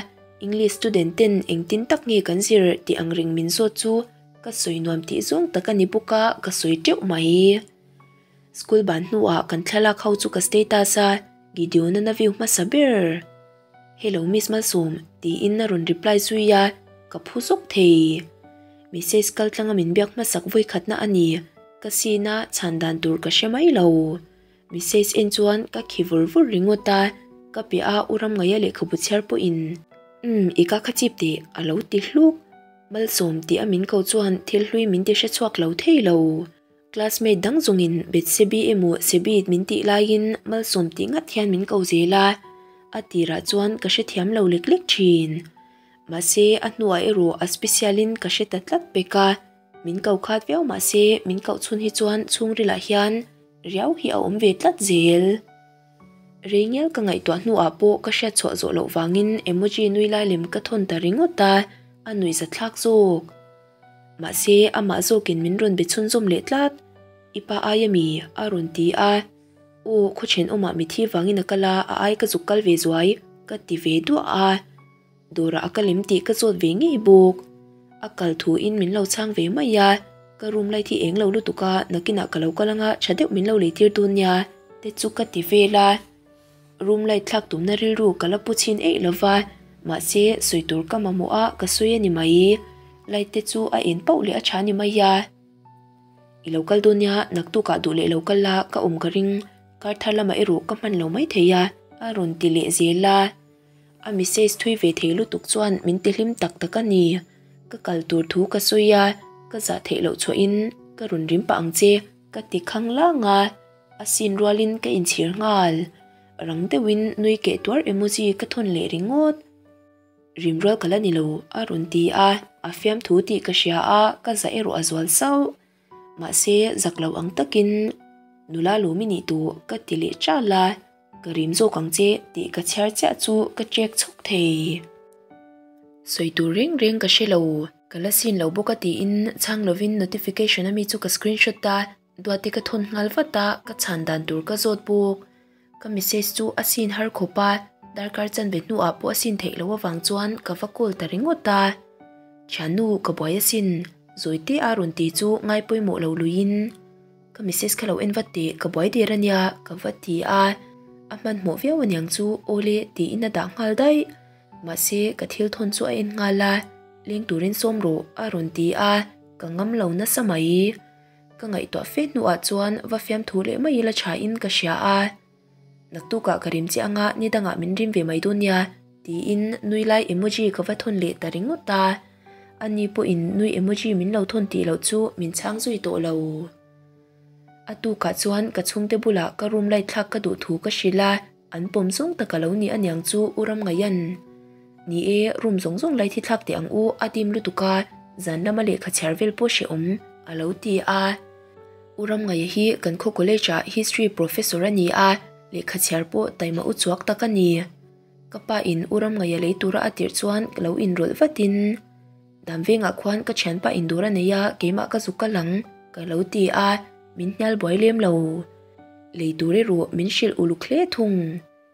English student ten engtin tak nge kan zir tih ang reng min zawt chu ka sawi nuam tih zawng tak a ni bawk a, ka sawi teuh mai. School ban hnuah kan thlalak ho chu ka status a, Gideon-a na view hmasa ber. Hello Miss Malsawm tiin a rawn reply zui a, ka phu zawk thei. Message kal tlanga min biak hmasak vawikhatna a ni, ka scene a chhan dan tur ka hre mai lo. Message en chuan ka khi vur vur ringawt a, ka piah a u Ramngaia lehkhabu chhiar pawhin Umm i ka kha chip teh a lo ti hluk. Malsawm tih a min ko chuan thil hlui min ti hre chhuak lo thei lo. Classmate dang zawngin Betsebi emaw Sebi min tih laiin Malsawm tih ngat hian min ko zel a, a tirah chuan ka hrethiam lo lek lek thin. Mahse, a hnuah erawh a special in ka hre ta tlat pek a, min ko khat viau mahse min koh chhun hi chuan chhungrilah hian riau hi a awm ve tlat zel. Rei ngial ka ngaihtuah hnuah pawh ka hriat chhuah zawh loh vangin emoji nui lai lem ka thawn ta ringawt a, a nuihzathlak zawk. Mahse, amah zawkin min rawn be chhunzawm leh tlat. I pa ai ami? a rawn ti a. Aw, khaw thenawmah mithi vangin a kal a, a ai ka zuk kal ve zuai, ka ti ve duah a. Dawrah a kal em tih ka zawt ve ngei bawk. A kal thuin min lo chhang ve mai a, ka room light hi eng lo lutuk a, nakinah ka lo kal anga tha deuh min lo lei tir dawn nia, te chu ka ti vel a. Room light thlak tumna rilru ka la pu chhin eih lo va, mahse sawi tur ka mamawh a ka sawi a ni mai. Light te chu a en pauh leh a tha ni mai a. I lo kal dawn nia, naktukah duh leh lo kal la, ka awm ka ring. Kar thar lamah erawh ka hman lo mai thei a, a A rawn ti leh zel a. A message thui ve thei lutuk chuan min ti hlim tak tak a ni. Ka kal tur thu ka sawi a, ka zah theih loh chhuahin ka rawn rim pah ang che ka ti khang lang a, a sin rualin ka inchhir nghal. Rang deuhin nui keh tuar emoji ka thawn leh ringawt. Rim rual ka la ni lo a rawn ti a, a fiamthu tih ka hria a, ka zah erawh a zual sauh. Mahse zak lo ang takin nula lawm i nih tawh ka ti leh chal a. Ka rim zawk ang che tih ka chhiar chiah chu ka check chhawk thei. Sawi tur reng reng ka hre lo, ka la sin lo bawk a tiin chhang lovin notification ami chu ka screenshot a, Duati ka thawn nghal vat a, ka chhan dan tur ka zawt bawk. Ka message chu a sin har khawp a, darkar chanve hnuah pawh a sin theih loh avang chuan ka va call ta ringawt a. Thiannu ka buai asin, Zawite a rawn ti chu ngai pawimawh lo luiin. Ka message kha lo en vat teh, ka buai der ania, ka va ti a. A hmanhmawh viau aniang chu, awle tiin a dah nghal daih. Mahse, ka thil thawn chu a en nghal a, leng turin sawm rawh a rawn ti a, ka ngam lo nasa mai. Ka ngaihtuah fe hnuah chuan va fiamthu leh mai ila thain ka hria a. Naktukah ka rim che anga ni dangah min rim ve mai dawn nia, tiin nui lai emoji ka va thawn leh ta ringawt a. Ani pawhin nui emoji min lo thawn tih loh chu min chhang zui tawh lo. A tukah chuan ka chhungte bulah ka room light thlak ka duh thu ka hrilh a, an pawm zawng tak a lo ni aniang chu U Ramngaihan. Ni e, room zawng zawng light hi thlak teh ang u, a dim lutuk a, zan lama lehkha chhiar vel pawh hrehawm, a lo ti a. U Ramngaia hi kan khaw college ah history professor a ni a, lehkha chhiar pawh taima u chuak tak a ni. Ka pa in U Ramngaia lei tura a tirh chuan ka lo inrawlh vatin, Dan vengah khuan ka thianpa in dawr a nei a, keimah ka zuk kal ang, ka lo ti a, min hnial buai lem lo. Lei tur erawh min hrilh uluk hle thung.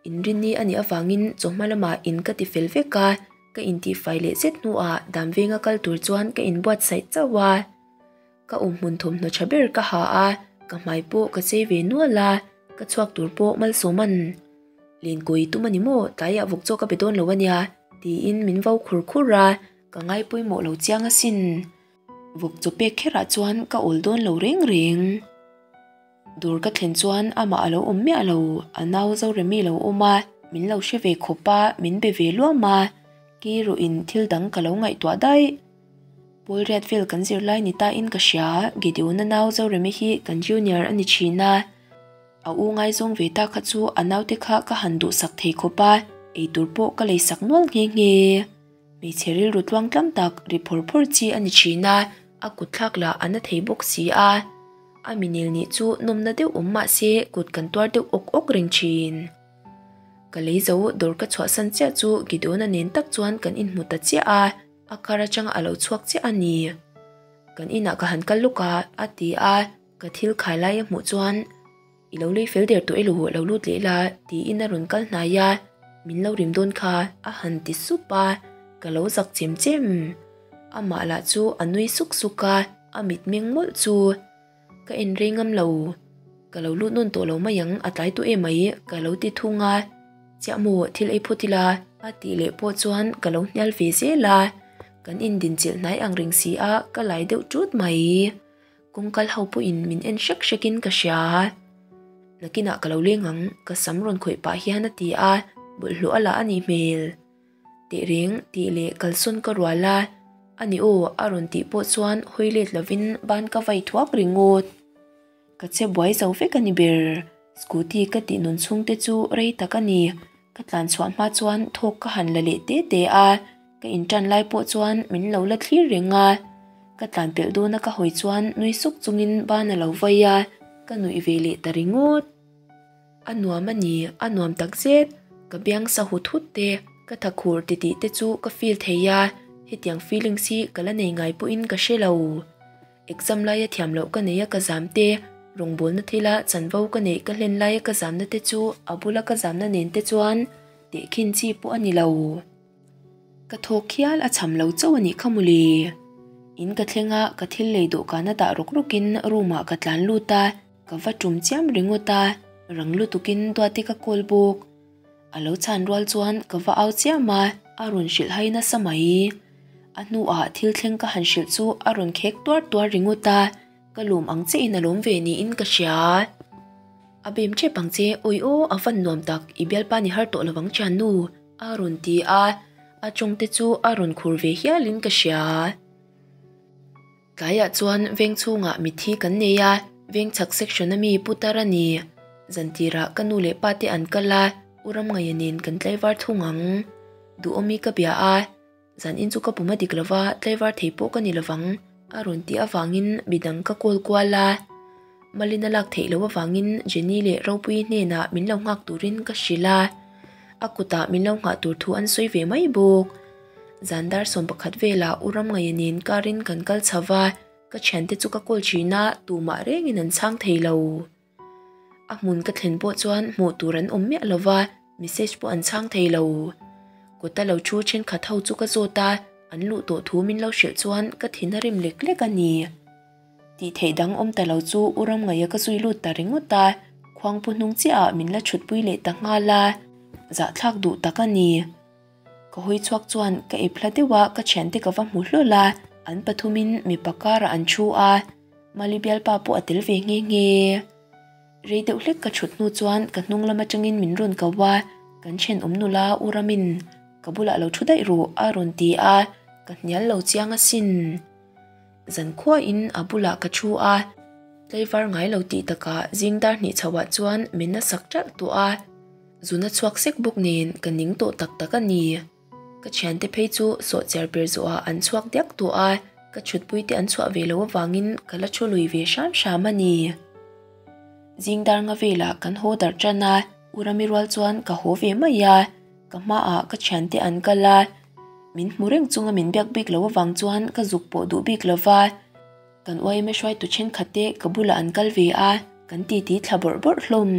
Inrinni a nih avangin chawhma lamah in ka ti fel vek a, ka intihfai leh zet hnuah Dan venga kal tur chuan ka inbuatsaih chauh a. Ka awmhmun thawmhnaw tha ber ka ha a, ka hmai pawh ka chei ve nual a, ka chhuak tur pawh malsawm an. Lenkawi tum a ni maw, tlaiah vawk chaw ka be dawn lo a nia, tiin min vo khur khur a, ka ngai pawimawh lo chiang asin. Vawk chaw pek kherah chuan ka awl dawn lo reng reng. Dawr ka thlen chuan amah a lo awm miah lo, a nau Zoremi lo awm a, min lo hre ve khawp a, min be ve luam a, kei erawhin thil dang ka lo ngaihtuah daih. Pawl riat vel kan zir lai ni ta in ka hria, Gideon-a nau Zoremi hi kan junior a ni thin a, a u ngaizawng ve ta kha chu a naute kha ka han duhsak thei khawp a, eitur pawh ka leisak nual nghe nghe. Hmeichhe rilru tluang tlam tak ri phawr phawr chi a ni thin a, a kut thlak lah a na thei bawk si a. A minel nih chu nawmna deuh awm mah se kut kan tuar deuh awk awk reng thin. Ka lei zo dawr ka chhuahsan chiah chu Gideon-a nen tak chuan kan inhmu ta chiah a. A kar atanga a lo chhuak chiah a ni. Kan inah ka han kal lawk a, a ti a, ka thil khai lai a hmuh chuan, I lo lei fel der tawh elo, lo lut leh la, tiin a rawn kal hnai a, min lo rim dawn kha, a han ti sup a, ka lo zak chem chem. Amah lah chu a nui suk suk a, a mitmeng mawlh chu. Ka en rei ngam lo. Ka lo lut nawn tawh lo mai ang, a tlai tawh em mai, ka lo ti thung a. Chiah maw, thil ei phawt ila, a tih leh pawh chuan ka lo hnial ve zel a. Kan indinchilh hnai ang reng si a, ka lai deuh ṭut mai. Kawngkal ho pawhin min en hrek hrekin ka hria. Nakinah ka lo leng ang, ka sam rawn khawih pah hian a ti a, bawlhhlawh a la a nih hmel. Tehreng tih leh kalsawn ka rual a, a ni aw a rawn tih pawh chuan hawi let lovin ban ka vai thuak ringawt. Ka che buai zo vek a ni ber. Scooty ka tih nun chhung te chu rei tak a ni. Ka tlan chhuah hma chuan thawk ka han la leh te te a, ka intan lai pawh chuan min lo la thlir reng a. Ka tlan pelh dawna ka hawi chuan nui suk chungin ban a lo vai a, ka nuih ve leh ta ringawt. A nuam a ni, a nuam tak zet. Ka biang sa hut hut te, ka tha khur titih te chu ka feel thei a, hetiang feelings hi ka la nei ngai pawhin ka hre lo. Exam laia thiam loh ka nei a ka zam te, rawngbawlna thila chanvo ka neih ka hlen laia ka zamna te chu a bula ka zamna nen te chuan tehkhin chi pawh a ni lo. Ka thawk hial a cham lo chauh a nih kha mawle. In ka thleng a, ka thil lei dawhkan a dah rawk rawkin room ah ka tlan lut a. Ka va tum chiam ringawt a, rang lutukin Duati ka call bawk. A lo chhan rual chuan ka va au chiam a, a rawn hrilh hai nasa mai. A hnuah thil thleng ka han hrilh chu a rawn khek tuar tuar ringawt a, ka lawm ang chiahin a lawm ve niin ka hria. A bem ṭep ang che, awi aw, a van nuam tak, i bialpa ni har tawh lovang thiannu, a rawn ti a, a tawng te chu a rawn khur ve hialin ka hria. Tlaiah chuan veng chhungah mitthi kan nei a, veng chhak section a mi putar a ni. Zantirah ka nu leh pa te an kal a, U Ramngaia nen kan tlaivar thung ang. Duhawmi ka bia a, zan in chu ka pum a dik lova, tlaivar thei pawh ka ni lovang a rawn tih avangin midang ka call kual a. Malin a lak theih loh avangin Jenny leh Ropuii hnenah min lo nghak turin ka hrilh a, a kutah min lo nghah tur thu an sawi ve mai bawk. Zan dar 11 velah U Ramngaia nen car in kan kal chho va, ka thiante chu ka call thin a, tumah rengin an chhang thei lo. A hmun ka thlen pawh chuan hmuh tur an awm miah lo va, message pawh an chhang thei lo. Kawta lo thu thenkhat ho chu ka zawt a, an luh tawh thu min lo hrilh chuan ka thin a rim lek lek a ni. Tih theih dang awm ta lo chu U Ramngaia ka zui lut ta ringawt a, khuangpu hnung chiahah min la chhutpui leh ta nghal a, zahthlak duh tak a ni. Ka hawi chhuak chuan ka ep hla deuh a, ka thiante ka va hmu hlawl a, an pathumin mipa karah an thu a, Mali bialpa pawh a tel ve nghe nghe. Rei deuh hlek ka thut hnu chuan ka hnung lam atangin min rawn ko a, kan thenawm nula U Ramin ka bulah lo thu daih rawh a rawn ti a, ka hnial lo chiang asin. Zankhuain a bulah ka thu a, tlaivar ngai lo tih takah zing dar hnih chhoah chuan min a sak ṭalh tawh a. Zuna chhuak sek bawk nen ka ning tawh tak tak a ni. Ka thiante phei chu sawhchiar per zawhah an chhuak diak tawh a, ka chhutpui te an chhuah ve loh avangin ka la thu lui ve hram hram a ni. Zing dar nga velah kan haw darh tan a, U Rami rual chuan ka haw ve mai a, ka hmaah ka thiante an kal a, min hmu reng chunga min biak bik loh avang chuan ka zuk pawh duh bik lo va. Kan uaime hruaitu thenkhat te ka bulah an kal ve a, kan titi thla bawrh bawrh hlawm.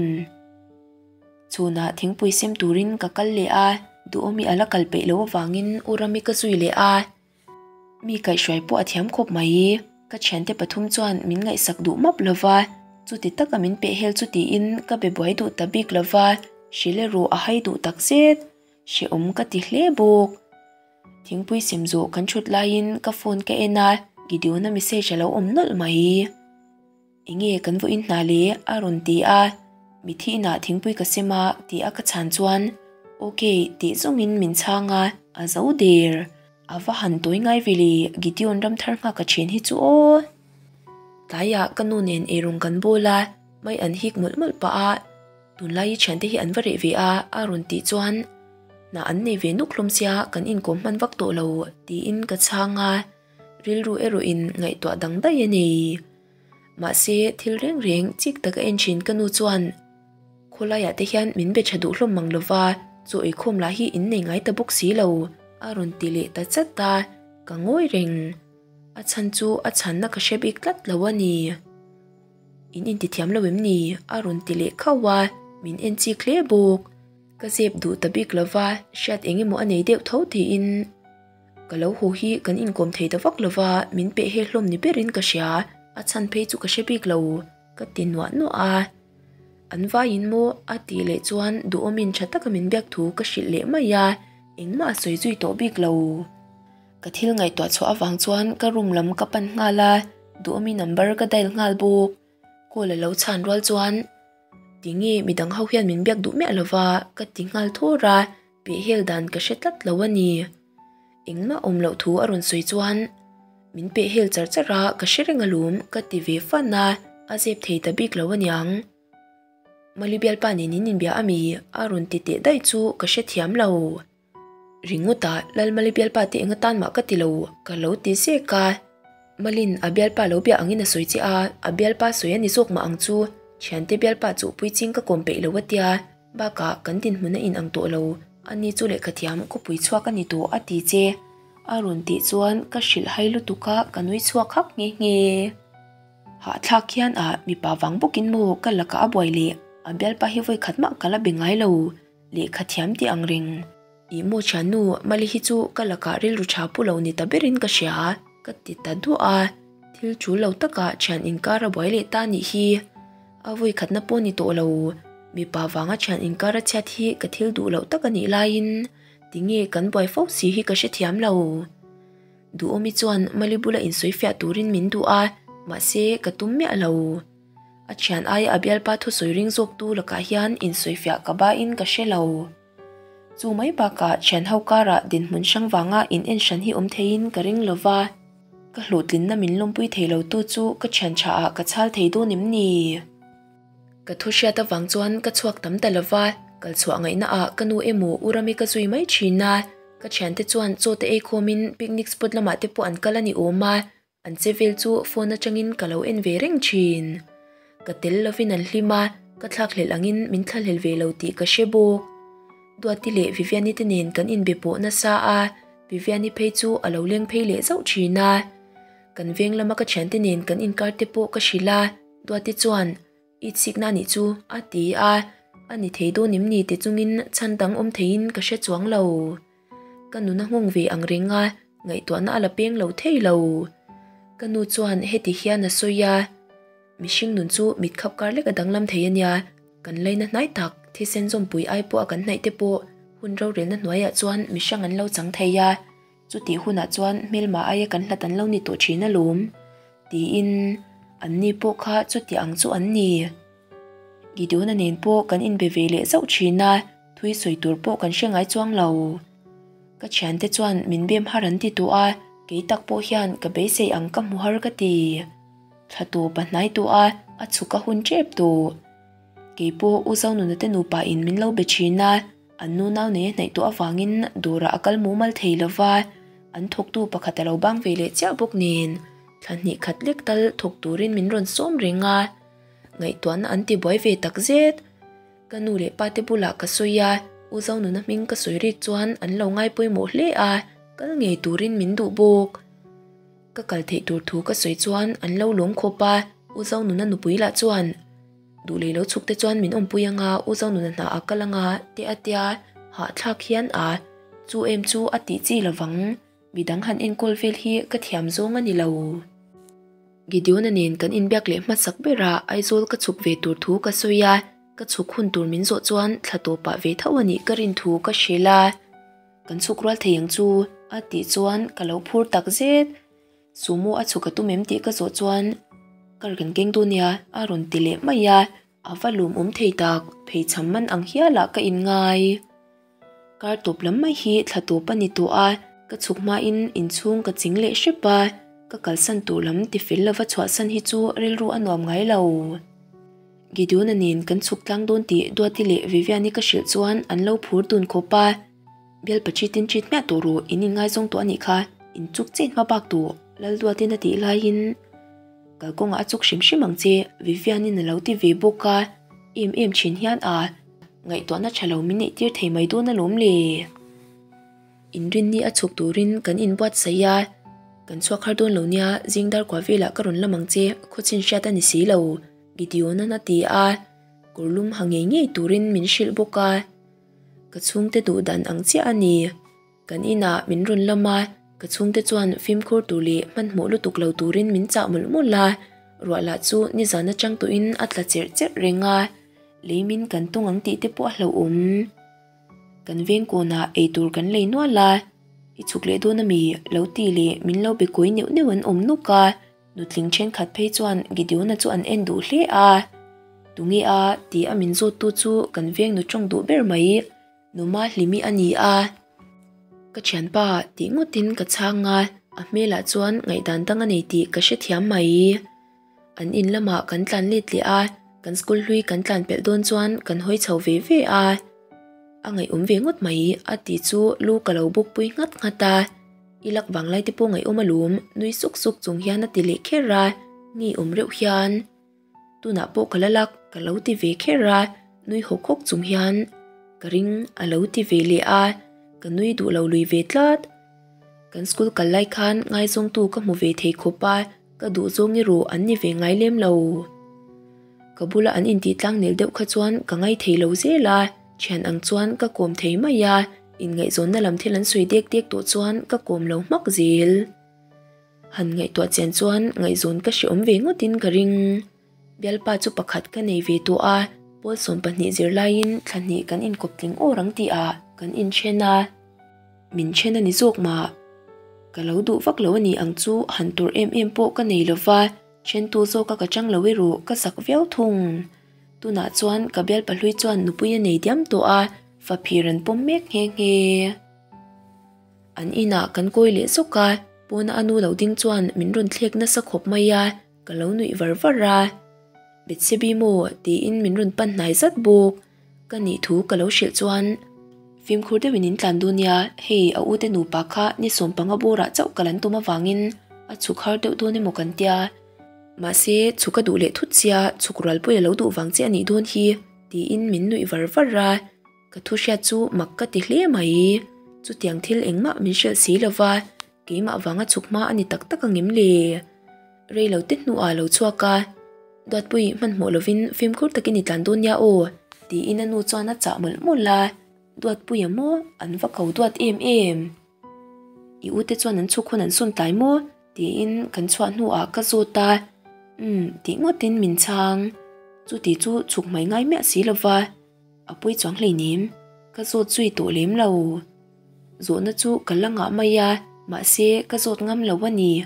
Chhunah thingpui sem turin ka kal leh a, Duhawmi a la kal peih loh avangin U Rami ka zui leh a. Mi kaihhruai pawh a thiam khawp mai. Ka thiante pathum chuan min ngaihsak duh map lo va, chuti taka min peh hel chu tiin ka be buai duh ta bik lo va, hrilh erawh a hai duh tak zet. Hrehawm ka ti hle bawk. Thingpui sem zawh kan thut laiin ka phone ka en a, Gideon-a message a lo awm nawlh mai. Enge kan vawiin hna le? a rawn ti a, Mithi inah thingpui ka sem a ti a ka chhan chuan Ok tih zawngin min chhang a, a zo der. A va han tawi ngai ve le, Gideon ramthar nghak a then hi chu aw. Tlaiah ka nu nen eirawng kan bawl a, mai an hik mawlh mawlh pah a, Tunlai i thiante hi an va reh ve a a rawn tih chuan Hna an nei ve nuk hlawm sia kan inkawm hman vak tawh lo tiin ka chhang a. Rilru erawhin ngaihtuah dang daih a nei. Mahse, thil reng reng chik taka en thin ka nu chuan khawlaiah te hian min be tha duh hlawm mang lova, chaw eikhawm lah hi in nei ngai ta bawk si lo, a rawn ti leh ta chat a, ka ngawi reng. A chhan chu a chhanna ka hre bik tlat lo a ni. In intithiam lo em ni? a rawn ti leh khauh a, min en chik hle bawk. Ka zep duh ta bik lova, hriat eng emaw a nei deuh tho tiin. Ka lo haw hi kan inkawm thei ta vak lova, min peh hel hlawm ni berin ka hria, a chhan phei chu ka hre bik lo, ka ti nuah nuah a. An vaiin maw? a tih leh chuan duhawmin tha taka min biak thu ka hrilh leh mai a, engmah a sawi zui tawh bik lo. Ka thil ngaihtuah chhuah avang chuan ka room lam ka pan nghal a, duhawmi number ka dial nghal bawk. Call a lo chhan rual chuan, Tinge midang ho hian min biak duh miah lova? ka ti nghal thawr a. Pehhel dan ka hre tlat lo a ni. Engmah awm loh thu a rawn sawi chuan min pehhel char char a, ka hre reng alawm ka ti ve fan a, a zep thei ta bik lo aniang. Mali bialpa nen in inbia a mi? a rawn ti teh daih chu ka hre thiam lo. Ringawt a, Lal Mali bialpa te eng atan mah ka ti lo, ka lo ti zek a. Malin a bialpa lo bia angin a sawi che a, a bialpa sawi a ni zawk mah ang chu, thiante bialpa chuhpui ching ka kawm peih lo a tia. Bakah kan dinhmun a inang tawh lo, ani chu lehkha thiam khawpui chhuak a ni tawh a ti che. A rawn tih chuan ka hrilh hai lutuk a, ka nui chhuak hak nghe nghe. Hahthlak hian a mipa vang bawkin maw ka lakah a buai leh, a bialpa hi vawi khat mah ka la be ngai lo, lehkha thiam tih ang reng. Ih maw thiannu, Mali hi chu ka lakah rilru tha pu lo ni ta berin ka hria, ka ti ta duah a. Thil tul lo takah thian inkar a buai leh ta nih hi. A vawi khatna pawh ni tawh lo. Mipa vanga thian inkar a chhiat hi ka thil duh loh tak a nih laiin tinge kan buai fo si hi ka hrethiam lo. Duhawmi chuan Mali bula insawi fiah turin min duh a, mahse ka tum miah lo. A thian aia a bialpa thusawi ring zawktu lakah hian insawifiah ka bain ka hre lo. Chu mai bakah thian ho karah dinhmun hrang vanga in en hran hi awm theiin ka ring lo va, ka hlawhtlinna min lawmpui thei lo tu chu ka thian tha ah ka chhal thei dawn em ni? Ka thu hriat avang chuan ka chhuak tam ta lo va, kal chhuah ngaihna ah ka nu emaw u Rami ka zui mai thin a, ka thiante chuan chaw te ei khawmin picnic spot lamah te pawh an kal a ni awm a, An che vel chu phone atangin ka lo en ve reng thin. Ka tel lovin an hlim a, ka thlakhlelh angin min thlahlel ve lo tih ka hre bawk. Duati leh Viviani te nen kan inbe pawh nasa a, Viviani phei chu a lo leng phei leh zauh thin a. Kan veng lama ka thiante nen kan inkar te pawh ka hrilh a, Duati chuan, I chhikna anih chu, a ti a, a ni thei dawn em ni ti chungin chhan dang awm theiin ka hre chuang lo. Ka nun a nghawng ve ang reng a, ngaihtuahna a la peng lo thei lo. Ka nu chuan heti hian a sawi a, Mihring nun chu mit khap kar lek a danglam thei a nia, kan laina hnai tak, thisen zawmpui ai pawh a kan hnaih te pawh hun rorelna hnuaiah chuan mihrang an lo chang thei a, chutih hunah chuan hmelma aia kan hlat an lo ni tawh thin alawm, tiin anni pawh kha chuti ang chu an ni. Gideon-a nen pawh kan inbe ve leh zauh thin a, thui sawi tur pawh kan hre ngai chuang lo. Ka thiante chuan min bem har an ti tawh a, kei tak pawh hian ka beisei ang ka hmu har ka ti. Thla tawp a hnai tawh a, a chhuk a hun tep tawh. Kei pawh U Zonuna te nupa in min lo be thin a, an nu nau nei a hnaih tawh avangin dawrah a kal mumal thei lo va, an thawktu pakhat a lo bang ve leh chiah bawk nen, thla hnih khat lek tal thawk turin min rawn sawm reng a. Ngaihtuahna an ti buai ve tak zet. Ka nu leh pa te bulah ka sawi a, U Zonuna hming ka sawi rik chuan an lo ngai pawimawh hle a, kal ngei turin min duh bawk. Ka kal theih tur thu ka sawi chuan an lo lawm khawp a, U Zonuna nupui lah chuan duh lei lo chhuk te chuan min awmpui anga U Zonuna hna a kal anga te a tia hahthlak hian a, chu em chu a tih chi lovang. Midang han enkawl vel hi ka thiam zawng a ni lo. Gideon-a nen kan inbiak leh hmasak berah Aizawl ka chhuk ve tur thu ka sawi a, ka chhuk hun tur min zawh chuan thla tawpah ve tho a nih ka rin thu ka hrilh a. Kan chhuk rual thei ang chu a tih chuan ka lo phur tak zet. Sumo a chhuk a tum em tih ka zawh chuan kar kan keng dawn nia a rawn ti leh mai a, a va lawmawm thei tak, pheichham man ang hialah ka inngai. Kar tawp lam mai hi thla tawp a ni tawh a, ka chhuk hmain inchhung ka ching leh hrep a, ka kalsan tur lam tifel lova chhuahsan hi chu rilru a nuam ngai lo. Gideon-a nen kan chhuk tlang dawn tih Duati leh Vivian-i ka hrilh chuan an lo phur dun khawp a, Bialpa chitin chit hmiah tawh ru, in inngaizawng tawh a nih kha, in chuk chet hma bak tawh, Lalduatin a tih laiin kalkawngah a chuk hrim hrim ang che, Vivian-in a lo ti ve bawk a, em em thin hian a. Ngaihtuahna tha lo min neih tir thei mai dawn alawm le. Inrinni a chhuk turin kan inbuatsaih a, kan chhuak har dawn lo nia, zing dar kua velah ka rawn lam ang che, khawchin hriat a ni si lo, Gideon-an a ti a, kawr lum ha ngei ngei turin min hrilh bawk a. Ka chhungte duh dan ang chiah a ni. Kan inah min rawn lam a, ka chhungte chuan fimkhur tur leh hmanhmawh lutuk lo turin min chah mawlh mawlh a, ruah lah chu nizan atang tawhin a tla cherh cherh reng a. Leimin kan tawng ang tih te pawh a hlauhawm. Kan veng kawnah eitur kan lei nual a, i chhuk leh dawn ami lo ti leh min lo be kawi neuh neuh an awm nawk a, nutling thenkhat phei chuan Gideon-a chu an en duh hle a. Tunge a ti a min zawt tu chu kan veng nu tawng duh ber mai, Numa Hlimi a ni a. Ka thianpa tih ngawtin ka chhang a, a hmelah chuan ngaihdan dang a nei tih ka hrethiam mai. An in lamah kan tlan let leh a, kan school hlui kan tlan pelh dawn chuan kan hawi chho ve ve a. A ngaihawm ve ngawt mai a tih chu lu ka lo buk pui nghat nghat a. I lak vang lai te pawh ngaihawm alawm nui suk suk chung hian a ti leh kher a, ngeiawm reuh hian tunah pawh ka la lak ka lo ti ve kher a, nui hawk hawk chung hian ka ring a lo ti ve leh a, ka nui duh lo lui ve tlat. Kan school kal lai khan ngaizawngtu ka hmu ve thei khawp a. Ka duh zawng erawh an ni ve ngai lem lo. Ka bula an intih tlang nel deuh kha chuan ka ngai thei lo zel a, thian ang chuan ka kawm thei mai a, inngaihzawnna lam thil an sawi dek dek tawh chuan ka kawm lo hmak zel. Han ngaihtuah chian chuan ngaihzawn ka hreawm ve ngawtin ka ring. Bialpa chu pakhat ka nei ve tawh a, pawl 12 zirlaiin thla hnih kan inkawp tling awr ang tihah kan inthen a. Min then a ni zawk mah. Ka lo duh vak lo a ni ang chu han tur em em pawh ka nei lo va. Ṭhentu zawka ka ṭang lo erawh ka zak viau thung. Tunah chuan ka bialpa hlui chuan nupui a nei diam tawh a, faphir an pawm mek nghe nghe. An inah kan kawi leh zawk a, pawna a nu lo ding chuan min rawn thlek nasa khawp mai a, ka lo nuih var var a. Betsebi maw? tiin min rawn pan hnai zat bawk. Ka nih thu ka lo hrilh chuan fimkhur deuhin in tlan dun nia, hei a ute nupa kha ni sawmpanga bawrah chauh ka lan tum avangin a chhuk har deuh dawn emaw kan tia. Mahse, chhuk a duh leh thut sia, chhuk rualpui a lo duh vang che a nih dawn hi, tiin min nuih var var a. Ka thu hriat chu mak ka ti hle mai. Chutiang thil engmah min hrilh si lova, keimah vanga chhuk hma a ni tak tak angem le? Rei lo te hnuah a lo chhuak a, Duatpui hmanhmawh lovin fimkhur takin i tlan dawn nia aw, tiin a nu chuan a chah mawlh mawlh a, Duatpuia maw an va ko duat em em? I ute chuan an chhuk hun an sawn tlai maw? tiin kan chhuah hnuah ka zawt a, Umm tih ngawtin min chhang. Chuti chu chhuk hmai ngai miah si lova. A pawi chuang hleinem, ka zawt zui tawh lem lo. Zawhna chu ka la ngah mai a, mahse ka zawt ngam lo a ni.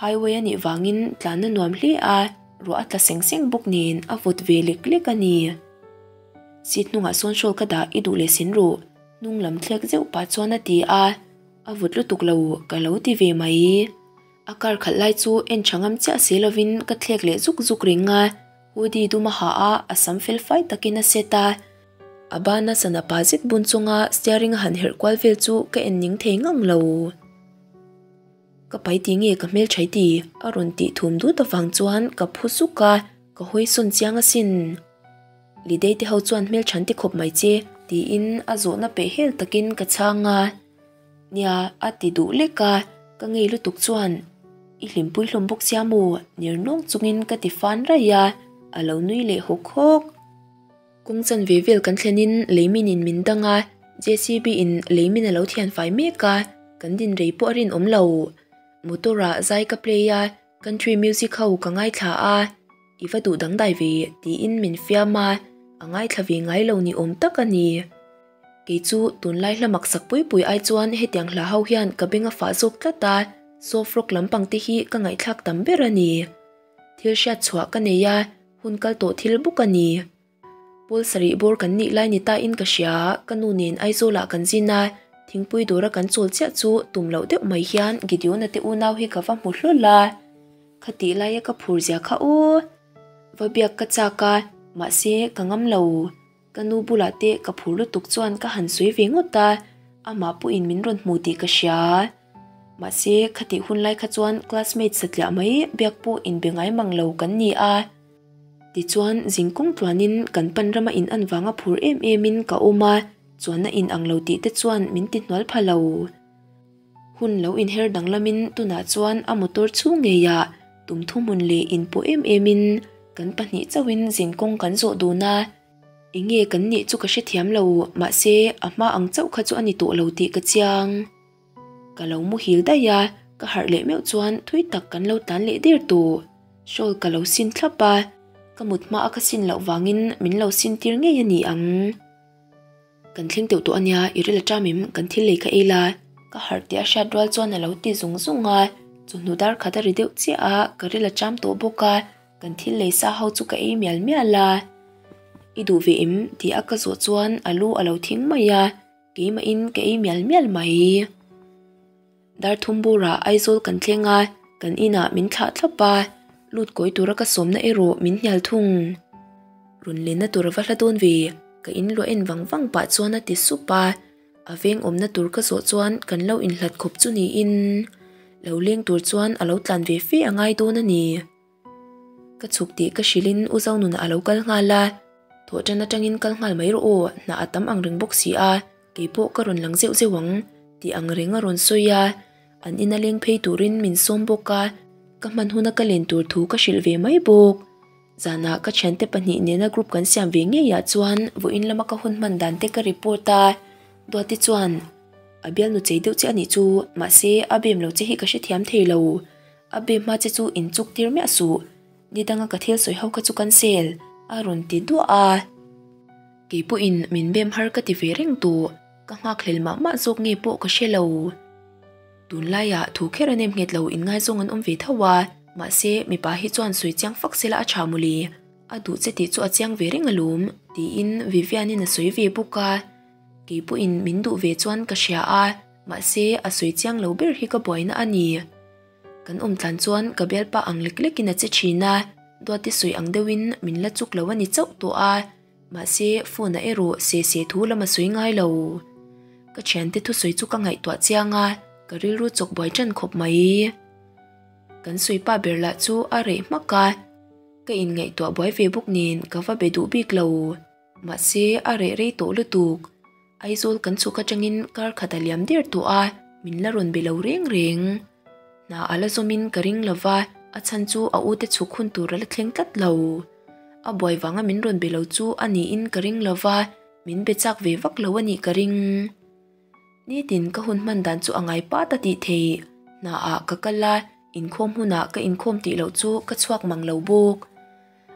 Highway a nih vangin tlanna nuam hle a, ruah a tla seng seng bawk nen a vawt ve lek lek a ni. Seat hnungah sawn shawl ka dah i duh leh sin rawh, hnung lam thlek zeuh pah chuan a ti a, a vawt lutuk lo ka lo ti ve mai. A car khalh lai chu en tha ngam chiah si lovin ka thlek leh zuk zuk reng a. Hoodie dum a ha a, a sam fel fai takin a set a. A bana sana pa zet bun chunga steering a han herh kual vel chu ka en ning thei ngang lo. Ka pai ti nge ka hmel thai ti? A rawn tih thum dut avang chuan ka phu suk a, ka hawi sawn chiang asin. Lidei te ho chuan hmel than ti khawp mai che tiin a zawhna peh hel takin ka chhang a. Nia, a ti duh lek a, ka ngei lutuk chuan i hlimpui hlawm bawk sia maw? Ner nawng chungin ka ti fan raih a, a lo nui leh hawk hawk. Kawng chanve vel kan thlenin leimin in min dang a, JCB in leimin a lo thian fai mek a, kan din rei pawh a rinawm lo. Motor ah zai ka play a, Country music ho ka ngaithla a, i va duh dangdai ve tiin min fiam a, a ngaithla ve ngai lo ni awm tak a ni. Kei chu tunlai hla maksak pui pui ai chuan hetiang hla ho hian ka beng a fah zawk tlat a, soft rock lampang te hi ka ngaihthlak tam ber a ni. Thil hriat chhuah ka nei a, hun kal tawh thil bawk a ni. Pawl sarih bawr kan nih lai ni ta in ka hria, ka nu nen Aizawl ah kan zin a, thingpui dawr a kan chawl chiah chu tum loh deuh mai hian Gideon-a te unau hi ka va hmu hlawl a, khatih laia ka phur zia kha aw. Va biak ka chak a, mahse ka ngam lo. Ka nu bulah te ka phur lutuk chuan ka han sawi ve ngawt a, amah pawhin min rawn hmu tih ka hria. Mahse khatih hun lai kha chuan classmate satliah mai biak pawh inbe ngai mang lo kan ni a. Tichuan, zing kawng tluanin kan pan rama in an vanga phur em emin ka awm a, chuanna in ang lo tih te chuan min ti hnual pha lo. Hun lo inher danglamin tunah chuan a motor chhung ngeiah tum thuhmun leh inpawh em emin kan pahnih chauhin zin kawng kan zawh dun a. Enge kan nih chu ka hrethiam lo, mahse a hma ang chauh kha chu a ni tawh lo tih ka chiang. Ka lo muhil daih a, ka harh leh meuh chuan thui tak kan lo tlan leh der tawh. Shawl ka lo sin thlap a, ka mut hma a ka sin loh vangin min lo sin tir ngei a ni ang. Kan thleng teuh tawh a nia, i ril a ṭam em, kan thil lei kha ei la. Ka harh tih a hriat rual chuan a lo ti zung zung a, chawhnu dar khat a ri deuh chiah a, ka ril a ṭam tawh bawk a, kan thil lei sa ho chu ka ei mial mial a. I duh ve em? tih a ka zawh chuan a lu a lo thing mai a. Keimahin ka ei mial mial mai. Darthumburah Aizawl kan thleng a, kan inah min thlah thlawp a, lut kawi tura ka sawmna erawh min hnial thung. Rawn lenna tur a va hla dawn ve, ka in luah en vang vang pah chuan a ti sup a, a veng awmna tur ka zawh chuan kan lo inhlat khawp chu niin lo leng tur chuan a lo tlan ve fe a ngai dawn a ni. Ka chhuk tih ka hrilhin U Zonuna a lo kal nghal a, Thawhṭan aṭangin kal nghal mai rawh aw, hna a tam ang reng bawk si a, keipawh ka rawn lang zeuh zeuh ang tih ang reng a rawn sawi a, an ina leng phei turin min sawm bawk a, ka hman huna ka len tur thu ka hrilh ve mai bawk. Zanah ka thiante pahnih nena group kan siam ve ngeiah chuan vawiin lama ka hun hman dan te ka report a, Duati chuan a bialnu chei deuh che a nih chu, mahse a bem lo che hi ka hrethiam thei lo. A be hma che chu in chuk tir miah suh, ni danga ka thil sawi ho kha chu cancel a rawn ti duah a. Kei pawhin min bem har ka ti ve reng tawh, ka nghakhlel mah mah zawk nge pawh ka hre lo. Tunlaiah thu kher a nem nghet lo inngaizawng an awm ve tho a. Mahse, mipa hi chuan sawi chiang fak sela a tha mawle, a duh che tih chu a chiang ve reng alawm, tiin Vivian-in a sawi ve bawk a. Kei pawhin min duh ve chuan ka hria a, mahse a sawi chiang lo ber hi ka buaina a ni. Kan awm tlan chuan ka bialpa ang lek lekin a che thin a, Duati sawi ang deuhin min la chuk lo a ni chauh tawh a, mahse phone ah erawh se se thu lam a sawi ngai lo. Ka thiante thusawi chu ka ngaihtuah chiang a, ka rilru chawk buai tan khawp mai. Kan sawi pa ber lah chu a reh hmak a, ka inngaihtuah buai ve bawk nen ka va be duh bik lo. Mahse a reh rei tawh lutuk. Aizawl kan chhuk atangin kar khat a liam der tawh a, min la rawn be lo reng reng. Hna a la zawmin ka ring lo va, a chhan chu a ute chhuk hun tur a la thleng tlat lo. A buai vanga min rawn be lo chu a niin ka ring lo va, min be chak ve vak lo a nih ka ring. Nitin ka hun hman dan chu a ngai pat a tih theih. Hna ah ka kal a, inkhawm hunah ka inkhawm tih loh chu ka chhuak mang lo bawk.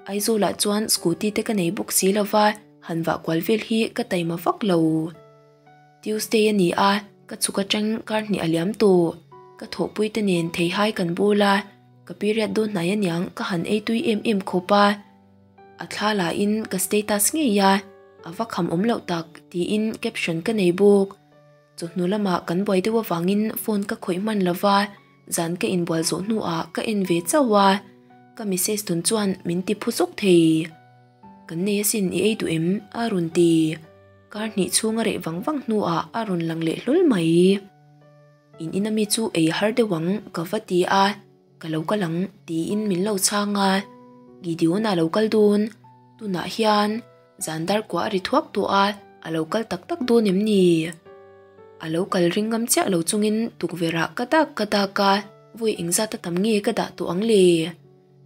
Aizawlah chuan scooty te ka nei bawk si lova, han vah kual vel hi ka taima vak lo. Tuesday a ni a, ka chhuk atang kar hnih a liam tawh. Ka thawhpui te nen theihai kan bawl a, ka period dawn hnai aniang ka han ei tui em em khawp a. A thla lahin ka status ngei a, a va kham awm loh tak tiin caption ka nei bawk. Chawhnu lamah kan buai deuh avangin phone ka khawih hman lova, zan ka inbual zawh hnuah ka en ve chauh a, ka message tawn chuan min ti phu zawk thei. Kan nei asin i ei duh em? a rawn ti. Kar hnih chhung a reh vang vang hnuah a rawn lang leh hlawl mai. In ina mi chu ei a har deuh ang ka va ti a, ka lo kal ang tiin min lo chhang a, Gideon-a lo kal dawn, tunah hian Zan dar kuah a ri thuak tawh a, a lo kal tak tak dawn em ni? A lo kal ring ngam chiah lo chungin tukverh ah ka dak ka dak a, vawi engzat a tam nge ka dah tawh ang le?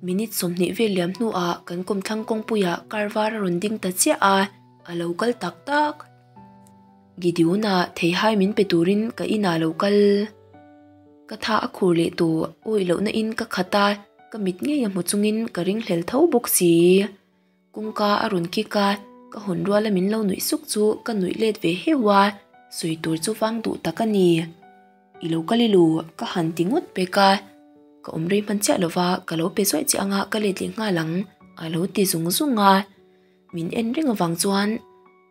Minute 20 vel liam hnuah kan kawmthlang kawngpuiah car var a rawn ding ta chiah a, a lo kal tak tak. Gideon-a theihai min pe turin ka inah a lo kal. Ka tha a khur leh tawh, awih lohna in ka khat a, ka mit ngei a hmu chungin ka ringhlel tho bawk si. Kawngka a rawn kik a, ka hawn ruala min lo nuih suk chu ka nuih let ve heu a, sawi tur chu vang duh tak a ni. I lo kal i lu, ka han ti ngawt pek a, ka awm rei hman chiah lova ka lo pe zuaih chiah anga ka let leh nghal ang a lo ti zung zung a. Min en reng avang chuan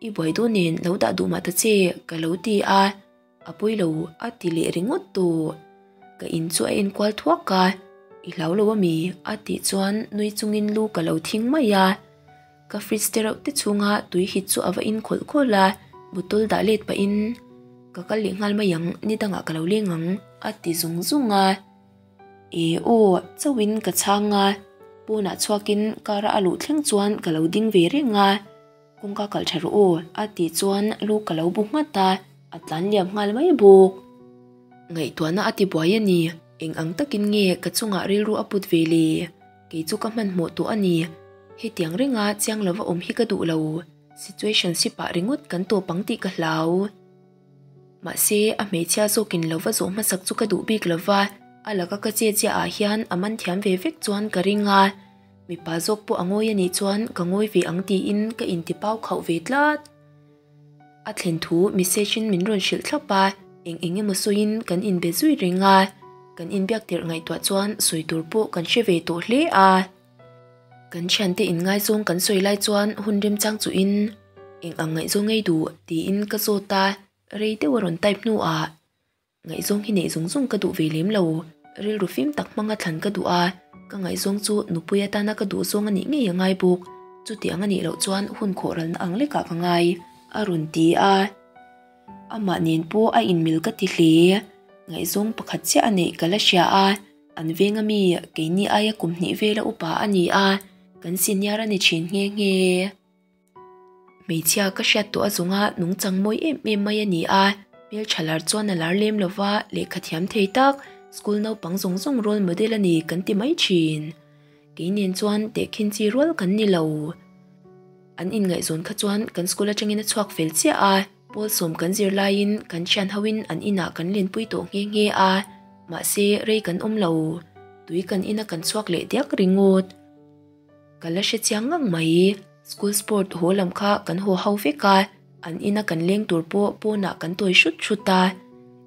i buai dawn nen lo dah duh mah ta che ka lo ti a. A pawi lo a ti leh ringawt tawh. Ka in chu a enkual thuak a, I hlau lo ami? a tih chuan nui chungin lu ka lo thing mai a. Ka fridge te reuh te chhunga tui hit chu a va in khawlh khawlh a, bottle dah let pahin ka kal leh nghal mai ang, ni dangah ka lo leng ang a ti zung zung a. E aw, chauhin ka chhang a, pawnah chhuakin car a a luh thleng chuan ka lo ding ve reng a. Kawngka kalh tha rawh aw a tih chuan lu ka lo bu nghat a, a tlan liam nghal mai bawk. Ngaihtuahna a ti buai a ni, eng ang takin nge ka chungah rilru a put ve le? Kei chu ka hmanhmawh tawh a ni, hetiang renga chiang lova awm hi ka duh lo, situationship ah ringawt kan tawp ang tih ka hlau. Mahse, a hmeichhia zawkin lo va zawh hmasak chu ka duh bik lova, a laka ka che chiah ah hian a man thiam ve vek chuan ka ring a. Mipa zawk pawh a ngawi a nih chuan ka ngawi ve ang tiin ka inti pau khauh ve tlat. A thlen thu message in min rawn hrilh thlap a, eng eng emaw sawiin kan inbe zui reng a, kan inbiak tirh ngaihtuah chuan sawi tur pawh kan hre ve tawh hle a. Kan thiante inngaizawng kan sawi lai chuan hun remchang chuhin eng ang ngaihzawng ngei duh tiin ka zawt a, rei deuh a rawn type hnuah Ngaihzawng hi neih zung zung ka duh ve lem lo. Rilru fim tak hmanga thlan ka duh a, ka ngaihzawng chu nupui atana ka duh zawng a nih ngei a ngai bawk. Chuti ang a nih loh chuan hun khawh ralna ang lekah ka ngai, a rawn ti a. Amah nen pawh a inmil ka ti hle. Ngaihzawng pakhat chiah a neih ka la hria a, an veng ami keini aia kum hnih vela upa a ni a, kan senior a ni thin nghe nghe. Hmeichhia ka hriat tawh a zawnga nungchang mawi em em mai a ni a, hmeltha lar chuan a lar lem lova lehkha thiam thei tak, school naupang zawng zawng role model a ni kan ti mai thin. Kei nen chuan tehkhin chi rual kan ni lo. An inngaihzawn kha chuan kan school atangin a chhuak fel chiah a, pawl sawm kan zir laiin kan thian hoin an inah kan lenpui tawh nghe nghe a, mahse rei kan awm lo, tui kan ina kan chhuak leh diak ringawt. Ka la hre chiang ngang mai. School sport haw lam kha kan haw ho vek a, an ina kan leng tur pawh pawnah kan tawi hrut hrut a.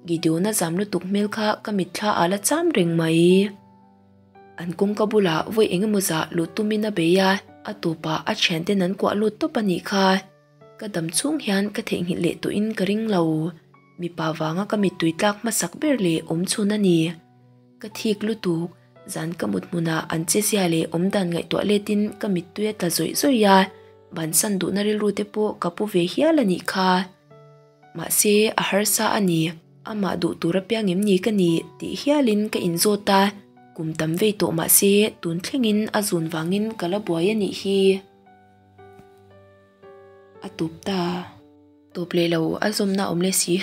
Gideon-a zam lutuk hmel kha ka mitthla ah la cham reng mai. An kawngka bulah vawi eng emaw zah luh tumin a bei a, a tawpah a thianten an kuah lut tawp a nih kha. Ka dam chhung hian ka theihnghilh leh tawhin ka ring lo. Mipa vanga ka mittui tlak hmasak ber leh awm chhun a ni. Ka thik lutuk, zan ka mut hmunah an chezia leh awmdan ngaihtuah letin ka mittui a tla zawih zawih a, bansan duhna rilru te pawh ka pu ve hial a nih kha. Mahse, a harsa a ni, amah duh tur apiang em ni ka ni tih hialin ka inzawt a, kum tam vei tawh mahse tun thlengin a zun vangin ka la buai a nih hi. A tawp ta. Tawp leh lo, a zawmna awm leh si.